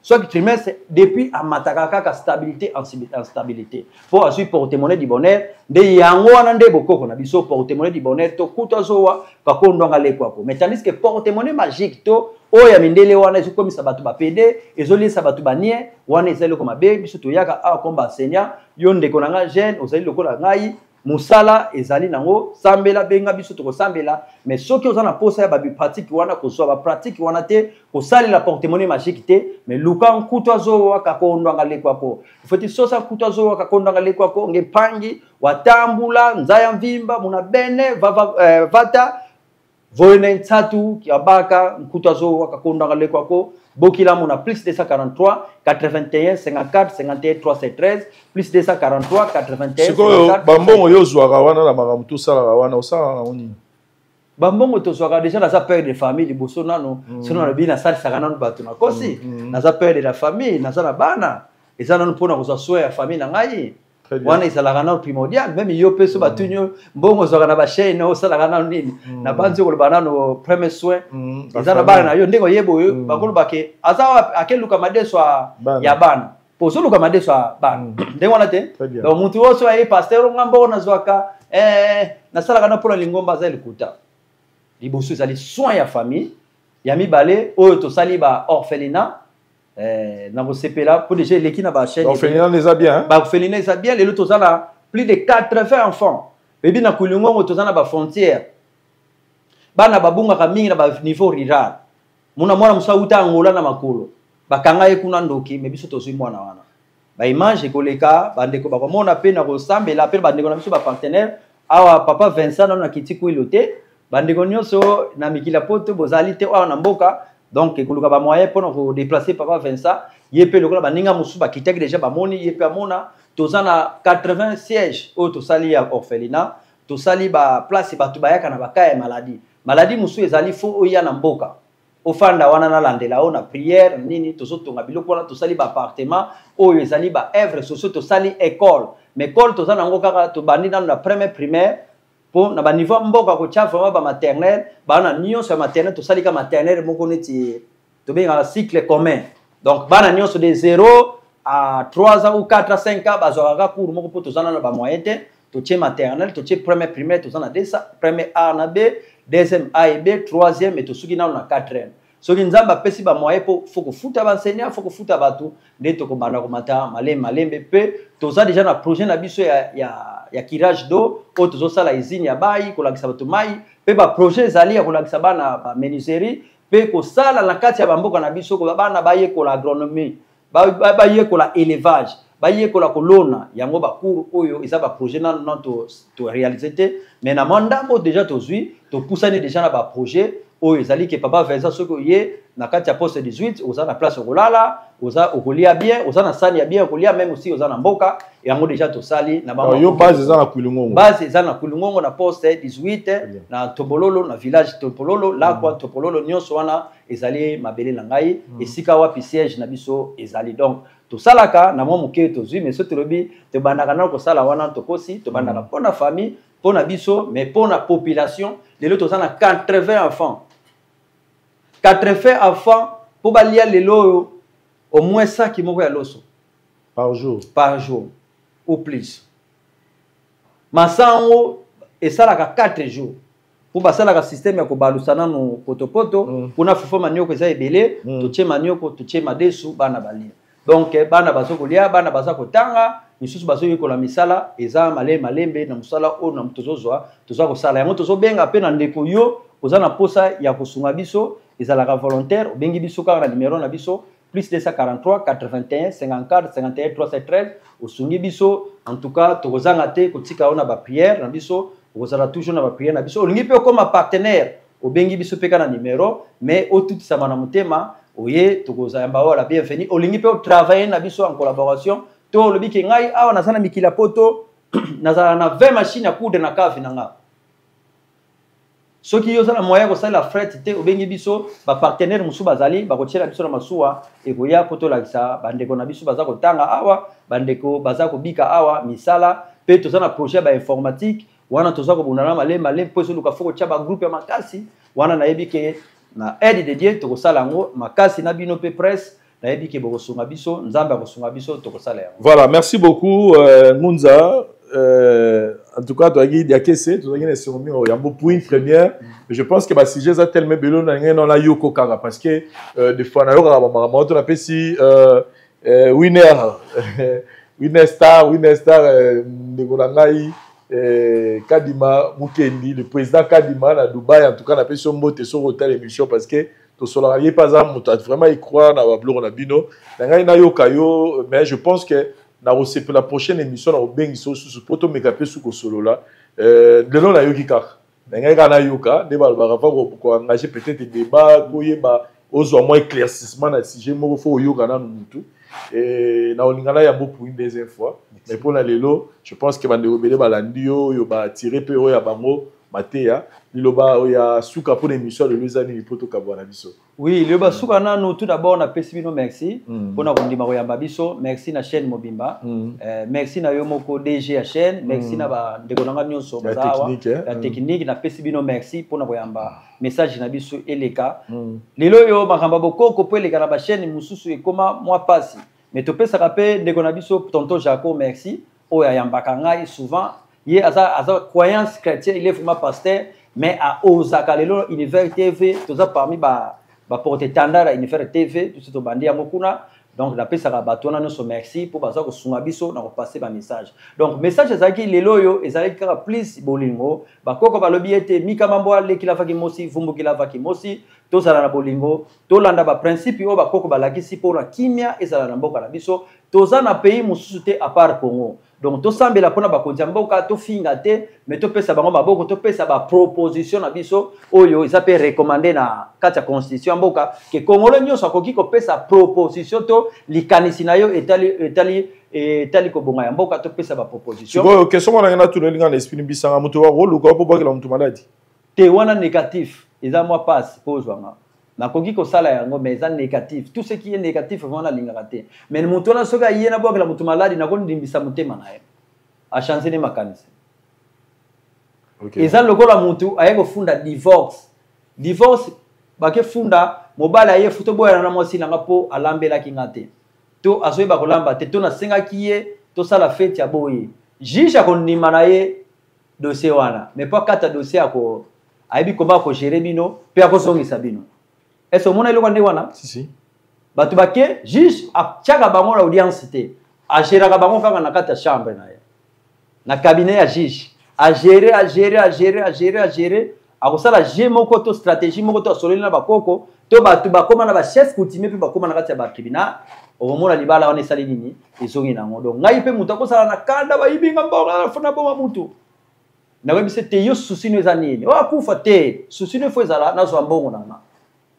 chaque trimestre, depuis amataka kaka stabilité en stabilité. Po azwi porte-monnaie du bonheur nde yango wana nde bokoko na biso porte-monnaie du bonheur to kutu azowa kakondwanga lekwako. Mais tandis que porte-monnaie magique to oyo ya mindele wana ezokomisa bato ba PD, ezoliesa bato ba nie, wana eza eloko mabe. Biso toyaka awa comme ba enseignant, yo ndeko na nga jeune ozali lokola ngai, mosala ezali nango, sambela, benga biso tokosambela. Mais soki oza na posa ya ba pratique wana, kozwa ba pratique wana te, kosalela porte-monnaie magique te, mais luka nkutu azowa kakondwanga lekwako. Foti sosa nkutu azowa kakondwanga lekwako, nge pangi watambula nzaya mvimba muna bene vava vata voyene ntsatu kiabaka nkutu azowa kakondwanga lekwako. Bokila muna plus 243 81 54 51 313 plus 243 81 Sikoyo, 54, bambongo yo zwaka wana na makambo tosalaka wana, osalaka yango nini? Bambongo tozwaka déjà, naza père de famille liboso nano. Sono nalobi nasalisaka nano bato na kosi. Naza père de la famille, naza na bana, eza nano mpona kozwa soin ya famille na ngai. Wana ezalaka nano primordial. Même yo mpe so batuni yo mbongo ozwaka na bachaine, osalaka nano nini? Nabanzi koloba nano premier soin eza na bana na yo. Ndenge oyeba oyo bakoloba ke aza wapi, akeluka madeso ya bana, po ozoluka madeso ya bana ndenge wana te. Donc mutu oyo so aye pasteur, nga mbongo nazwaka, nasalaka na mpona lingomba, aza likuta. Liboso ezali soin ya famille. Ya mibale, oyo tosali ba orphelinat, na kosepela mpo déjà eleki na bachaîne. Orphelinat eza bien. Baorphelinat eza bien. Lelo toza na plus de 80 enfants. Ebi na Kulungongo toza na bafrontière, bana babungaka mingi na baniveau rural. Muna mwana mosu awuta Angola na makolo, bakanga ye kuna ndoki. Me biso tozwi mwana wana, baimage ekoleka, bandeko bakomona. Mpe na kosambela mpe bandeko na biso bapartenaire awa, papa Vincent nano nakiti kwilo te, bandeko nyonso na mikili ya Poto bozali te awa na mboka. Donc ekoluka bamoyen mpona kodéplacer papa Vincent, ye mpe lokola baninga mosusu bakitaki déjà, bamoni ye mpe amona. Toza na 80 siège oyo tosali ya orphelinat. Tosali baplace bato bayaka na baka ya maladie. Maladie mosusu ezali fo oya na mboka, ofanda wana, nalandela oyo na prière nini. Tozotonga biloko wana, tosali baappartement oyo ezali baœuvre sociaux. Tosali école, mais école toza nango kaka tobandi nano na première primaire, mpo na baniveau ya mboka kotia vraiment bamaternelle, bana nyonso ya maternelle. Tosali ka maternelle moko neti tobengaka cycle commun, donc bana nyonso de 0 à 3 ans ou 4 à 5 ans bazwaka kaka cours moko, mpo toza nano bamoyen te. Totie maternelle, totie première primaire, toza na desa premier A na B, deuxième A et B, troisième, et tosuki nano na quatrième. Soki Nzambe apesi bamoyen, mpo fo kofuta baenseignant, fo kofuta bato, nde tokobanda komata malembe malembe. Mpe toza déjà na projet na biso ya curage d'eau oyo tozosala, usine ya mai, kolakisa bato mai. Mpe baprojet ezali ya kolakisa bana bamenuiserie, mpe kosala na kati ya bamboka na biso, bana bayekola agronomie, bayekola élevage, bayekola kolona. Yango bacours oyo eza baprojet nano nano toréaliser te, mais na mwa ndambo déjà tozwi, topusani déjà na baprojet oyo ezali ke papa Vincent, soki oye na kati ya poste 18, oza na place okolala, oza okolia bien, oza na sani ya bien okolia, même aussi oza na mboka. Yango déjà tosali na Yo base eza na Kulungongo? Base eza na Kulungongo, na poste 18, na Tobololo, na village Tobololo, Lakwa, Tobololo nyonso wana ezali mabele na ngai, esika wapi siège na biso ezali. Donc tosalaka na mwa moke tozwi, mais so tolobi tobandaka nano kosala wana, tokosi. Tobandaka mpo na famille, mpo na biso, mais mpo na population. Lelo toza na 80 enfants, 80 enfants mpo balia lelo oyo au moins saki moko ya loso. Par jour? Par jour ou plus. Masango esalaka 4 jours, mpo basalaka système ya kobalusa nanu potopoto mpona fufu. Manioko eza ebele, totie manioko, totie madesu, bana balia. Donc bana baza kolia, bana baza kotanga, misusu bazoyekola misala. Eza malembe malembe na mosala oyo na tozozwa, toza kosala yango. Tozobenga mpe na ndeko yo oza na posa ya kosunga biso, ezalaka volontaire, obengi biso kaka na numero na biso plus 243 81 54 51 313. Osungi biso, en tout cas tokozanga te kotika yo na baprière na biso, okozala toujours na baprière na biso. Olingi mpe okóma partenaire, obengi biso mpe kaka na numero, mais otutisama na motema, oye, tokozayamba oyo la bienvenue. Olingi mpe otravaille na biso en collaboration, to olobi ke ngai awa naza na mikili ya Poto, nazala na 20 machine ya coudre na cave na nga, soki yo oza na moyen kosalela fret te, obengi biso. Bapartenaire mosusu bazali, bakotiela biso na masuwa, ekoya mpo tolakisa bandeko na biso baza kotanga awa, bandeko baza kobika awa misala. Mpe toza na projet ya bainformatique wana, toza kobunda na malembe malembe, mpo ezoluka fo kotia bagroupe ya makasi wana. Nayebi ke na aide de Dieu tokosala yango makasi na bino mpe presse. Nayebi ke bokosunga biso, Nzambe akosunga biso, tokosala yango. Voilà, merci beaucoup Ngunza. En tout cas, toyaki diakese, tozalaki na esengo mingi yango pour une première. Je pense que basujet eza tellement ebele na ngai na yoko kaka, parce que des fois nayokaka bamakambo to napesi winner, winner star, winner star, ndeko na ngai Kadima Mukendi, le président Kadima na Dubai. En tout cas napesi yo mbote soki otala émission, parce que tosolaka ye mpe, aza moto vraiment ecroire na babiloko na bino. Na ngai nayoka yo, mais je pense que nakosepela prochaine émission na kobengisa osusu mpo tomeka mpe su kosolola. Lelo nayoki kaka na ngai, kaka nayoka nde balobaka fa koengage peut-être débat, koyeba ozwa mwa éclaircissement na sujet moko, fo oyoka nanu mutu. Na olinga na yango pour une deuxième fois, mais mpona lelo je pense que bandeko ebele balandi yo, oyo baatire mpe oyo ya bango. mateya. Liloba ya suka mpona émission ya lelo eza nini mpo tokabwana biso? Oui, liloba suka nanu, tout d'abord napesi bino merci mpona kondima koyamba biso. Merci na chaîne mobimba. Merci na yo moko DG ya chaîne. Merci na bandeko na nga nyonso ya baza awa technique, eh? Ya technique. Napesi bino merci mpona koyamba message na biso eleka. Lelo oyo makambo ya bokoko mpo eleka na bachaîne mosusu ekóma mwa pasi, mais topesaka mpe ndeko na biso tonton Jaco merci, oyo ayambaka ngai souvent. Ye aza croyance chrétien, il est vraiment pasteur, mais aozaka lelo Univers TV. Toza parmi ba baporte étendard ya Univers TV, biso tobandi yango kuna. Donc napesaka bato wana nyonso merci mpo baza kosunga biso na kopase bamessage. Donc message ezalaki lelo oyo ezalaki kaka plus bolingo. Bakoko balobi ete mikama alekila vaki mosi vumbukila vaki mosi. Tozala na bolingo, tolanda baprincipe oyo bakoko balakisi mpona kimia ezala na mboka na biso. Toza na pays mosusu te à part Congo. Donc tosambela mpona bakonzi ya mboka, tofinga te, mais topesa bango maboko, topesa baproposition na biso oyo eza mpe recommandé na kati ya constitution ya mboka, ke Congolais nyonso akoki kopesa proposition to likanisi na yo etali kobonga ya mboka. Topesa baproposition. Sikoyo question mwana ngai natuna, elinga na esprit bisanga moto wakoluka mpo bwakela moto maladi. Te, wana négatif, eza mwa passe mpo ozwanga. Nakoki kosala yango, mais eza négatif. Tout ce qui est négatif vraiment nalingaka te. Mais moto wana soki aye nabwakela moto maladi, nakondimbisa motema na ye, achange ne makanisi. Eza lokola motu aye kofunda divorce. Divorce bakefunda, mobali aye futa oboyana na mwasi nanga mpo alambelaki nga te, to azoyeba kolamba te, to nasengaki ye tosala fete ya boye. Juge akondima na ye dossier wana, mais mpo akata dossier, ako ayebi koma akogérer bino mpe akozongisa bino. Ese omona eloko ndenge wana? Si, si. Bato bake, juge atiaka bango na audience te, agéraka bango kaka na kati ya chambre na ye, na cabinet ya juge. Agéré, agéré, agéré, agéré, agéré, akosala jeu moko to stratégie moko to asololi na bakoko to bato bakóma na bachef coutumier mpe bakóma na kati ya batribunal. Okomona libala wana esali nini, ezongi nango. Donc ngai mpe moto akosala na kanda, bayibinga mbongo na boma mutu, nakoyebisa te: yo souci no eza nini? Oyo akufa te, souci no efo ezala nazwa mbongo na nga.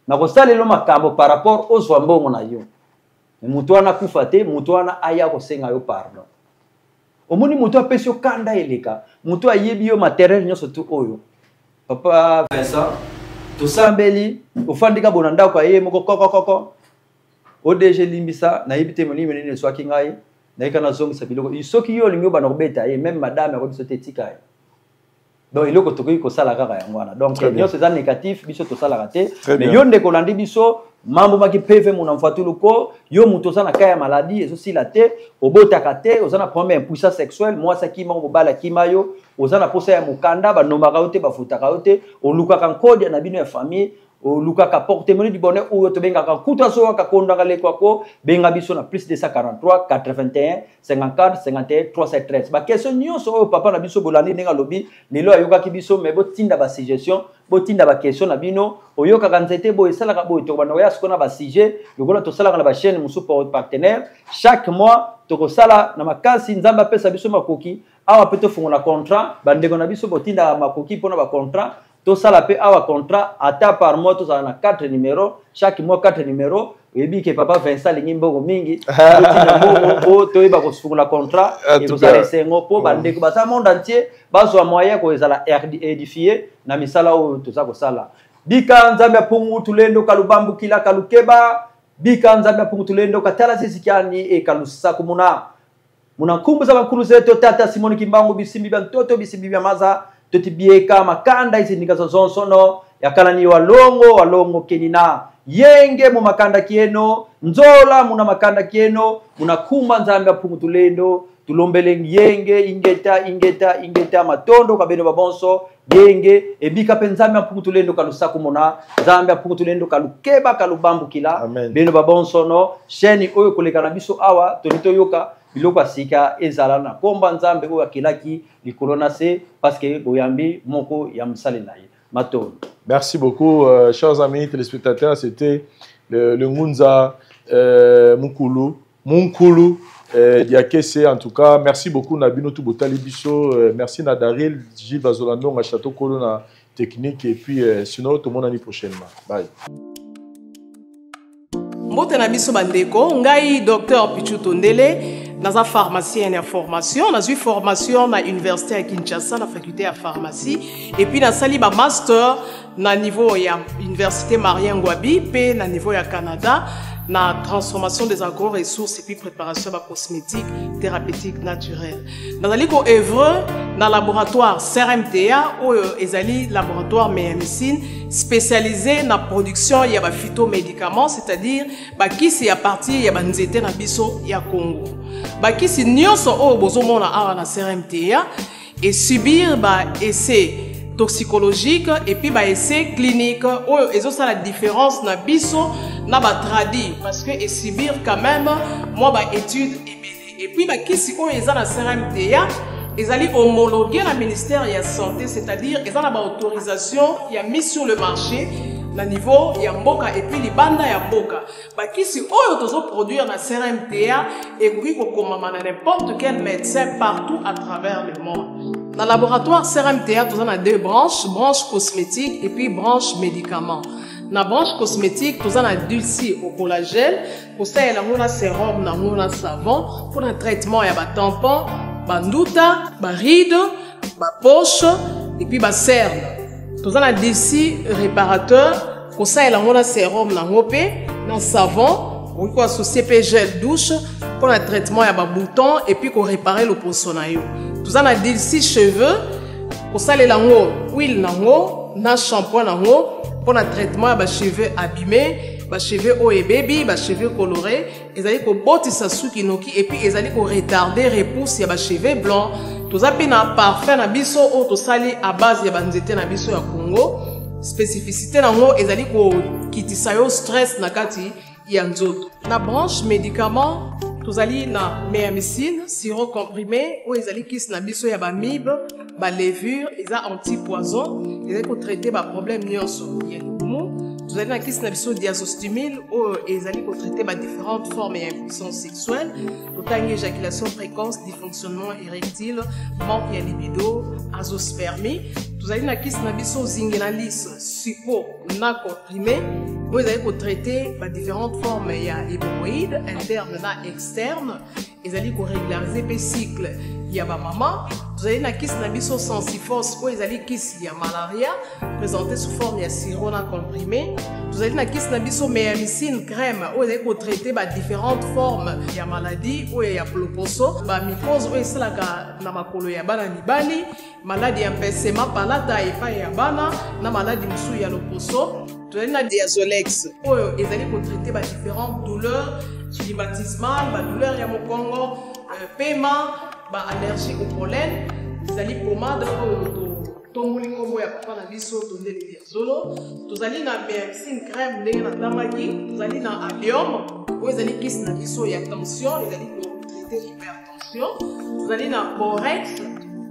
Nakosalela makambo par rapport ozwa mbongo na yo. Moto wana akufa te, moto wana aya kosenga yo pardon. Omoni moto apesi yo kanda eleka, moto ayebi yo matériel nyonso tu oyo. Papa Vincent, tosambeli, ofandi ka bona ndako, aye moko kokokoko: "ODG, limbisa, nayebi te molimo nini eswaki ngai, nayeka nazongisa biloko." Soki yo olingi obanda kobeta ye, même madame akoyebi biso te, tika ye. Donc eloko tokoki kosala kaka yango wana. Donc nyonso eza négatif, biso tosalaka te. Mais yo ndeko olandi biso, mambo maki pv mona mfatuluko, yo moto oza na ka ya maladie ezosila te, obotaka te, oza na problème ya impuissance sexuelle, mwasi akima, mobali akima yo, oza na posa ya mokanda, banombaka yo te, bafutaka yo te, olukaka nkodia na bino ya famille, olukaka porte-monnaie du bonheur oyo tobengaka kutu azowaka kondaka lekwako, benga biso na plus 243 81 54 51 313. Baquestion nyonso oyo papa na biso bolandi ndenge alobi lelo, ayokaki biso, mais botinda basuggestion, botinda baquestion na bino. Oyokaka nzete boye, esalaka boye. Tokobanda koya sikoyo na basujet lokola tosalaka na bachaîne mosusu partenaire. Chaque mois tokosala na makasi. Nzambe apesa biso makoki awa mpe tofungola contrat. Bandeko na biso botindaka makoki mpona bacontrat, tosala mpe awa contrat, ata par mois tozala na 4 numéro, chaque mois 4 numéro. Oyebi ke papa Vincent alingi mbongo mingi, totinda mbongo po toyeba kofungola contrat. Ekozala esengo mpo bandeko baza monde entier bazwa moyen kozala édifié na misala oyo toza kosala. Bika Nzambe apungu tulendo kalubambukila kalukeba, bika Nzambe apungu tulendo katala sisikiani ekalusaku muna muna nkumbu za bankulu zetu tata Simoni Kimbangu, bisimbi bya ntoto, bisimbi bya maza, totibieka makanda izindika za zonsono yakala ni walongo walongo kenina yenge mu makanda kieno nzola muna makanda kieno muna kumba. Nzambe apungu tulendo tulombele yenge, ingeta, ingeta, ingeta, matondo kabeno babonso yenge ebika mpe Nzambe apungu tulendo kalusaku mona, Nzambe apungu tulendo kalukeba kalubambukila beno babonsono. Chaîne oyo koleka na biso awa, toli toyoka biloko ya sika ezala na komba Nzambe oyo akelaki likolo na se, parce que boyambi moko ya mosali na ye. Matondo. Merci beaucoup, chers amis téléspectateurs. C'était le Ngunza Mukulu, Munkulu Diakese. En tout cas, merci beaucoup na bino tout botali biso. Merci na Daril, Gilles Bazolando, na Château Kolo na technique. Et puis, sinon, tout le monde prochainement. Bye. Mbote na biso bandeko, ngai Dr Pichu Tondele. Naza pharmacienne ya formation, nazwi formation na université ya Kinshasa na faculté ya pharmacie et puis nasali ba master na niveau ya université Marien Ngouabi pe na niveau ya Canada na transformation des agro-ressources et puis préparation ya ba cosmétiques thérapeutiques naturelles. Nazali ko œuvre na laboratoire CRMTA oyo ezali laboratoire médecine spécialisé na production ya ba phytomédicaments, c'est-à-dire bakisi ya partir ya banzete na biso ya Congo. Bakisi nyonso oyo bozomona awa na CRMTA et subir ba essais toxicologique et puis ba essais clinique oyo ezosala différence na biso na ba tradi parce que et subir quand même moi ba études ebele. Et puis bakisi oyo eza na CRMTA ezali homologué na ministère ya santé, c'est-à-dire eza na ba autorisation ya mise sur le marché na niveau ya mboka et puis libanda ya mboka. Bakisi oyo tozo produire na CRMTA ekoki kokomama na n'importe quel médecin partout à travers le monde. Na laboratoire CRMTA toza na deux branches, branche cosmétique et puis branche médicament. Na branche cosmétique toza na Dulci au collagène, kosalela yango na sérum na yango na savon pour na traitement ya ba tampon, ba nduta, ba rides, ba poche et puis ba cerne. Toza na Dulci réparateur, kosalela yango na sérum na yango pe na savon, okoki ko associer pe gel douche pour na traitement ya ba boutons et puis ko réparer loposo na yo. Toza na Dulci cheveux, kosalela yango huile na yango na shampoing na yango pour na traitement ya ba cheveux abîmés, ba cheveux oyo ebebi, ba cheveux colorés, ezali kobotisa suki noki et puis ezali ko retarder repousse ya ba cheveux blancs. Toza pe na parfum na biso oyo tosali à base ya ba nzete na biso ya Congo. Spécificité nango ezali kokitisa yo stress na kati ya nzoto. Na branche médicament tozali na méamycine sirop comprimé oyo ezali kisi na biso ya ba mibe, ba levure, eza anti-poison, ezali ko traiter ba problème nyonso ya libumu. Tozali na kisi na biso diazostimile oyo ezali ko traiter ba différentes formes ya impuissance sexuelle, totangi éjaculation précoce, dysfonctionnement érectile, manque ya libido, azoospermie. Tozali na kisi na biso zingenalis suppo na comprimé oyo ezali ko traiter ba différentes formes ya hémorroïdes interne na externe, ezali ko régulariser pe cycle ya ba mama. Tozali na kisi na biso Sensifos oyo ezali kisi ya malaria présenté sous forme ya sirop na comprimé. Tozali na kisi na biso méamycine crème oyo ezali ko traiter ba différentes formes ya maladie oyo ya loposo, ba mycose oyo esalaka na makolo ya bana mibali, maladie ya mpesema palata epai ya bana na maladie mosusu ya loposo. Tozali na Diazolex oyo ezali ko traiter ba différentes douleurs rhumatismales, ba douleurs ya mokongo, pema, ba allergie au pollen. Ezali pommade oyo tomboli nkombo ya papa na biso Tondele Diazolo. Tozali na méamycine crème ndenge natangaki. Tozali na allium oyo ezali kisi na biso ya tension, ezali ko traiter hypertension. Tozali na borex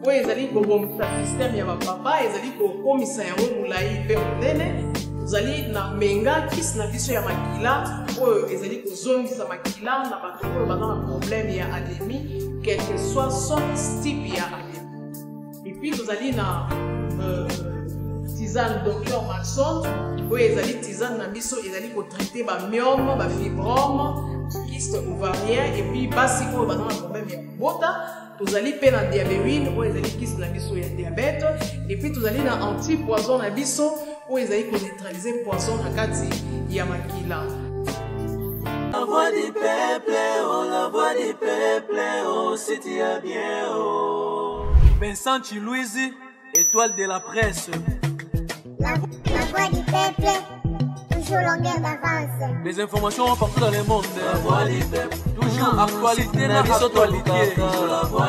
oyo ezali kobongisa système ya bapapa, ezali kokomisa yango molai mpe monene. Tozali na menga kisi na biso ya makila oyo ezali kozongisa makila na bato oyo baza na problème ya anémie, quel que soit son type ya anémie. Et puis tozali na tisane Docteur Maxon oyo ezali tisane na biso ezali kotraite ba myome, ba fibrome, kyste ovarien et puis basi oyo baza na problème ya kobota. Tozali pe na diabéwine oyo ezali kisi na biso ya diabète et puis tozali na anti-poison na biso oyo ezali koneutraliser poison na kati ya makila. La voix du peuple, oh la voix du peuple, oh si tu as bien, oh. Vincent Chiluizi, étoile de la presse. La voix du peuple, toujours longueur d'avance. Les informations partout dans le monde. La voix du peuple, toujours actualité, na actualité. La voix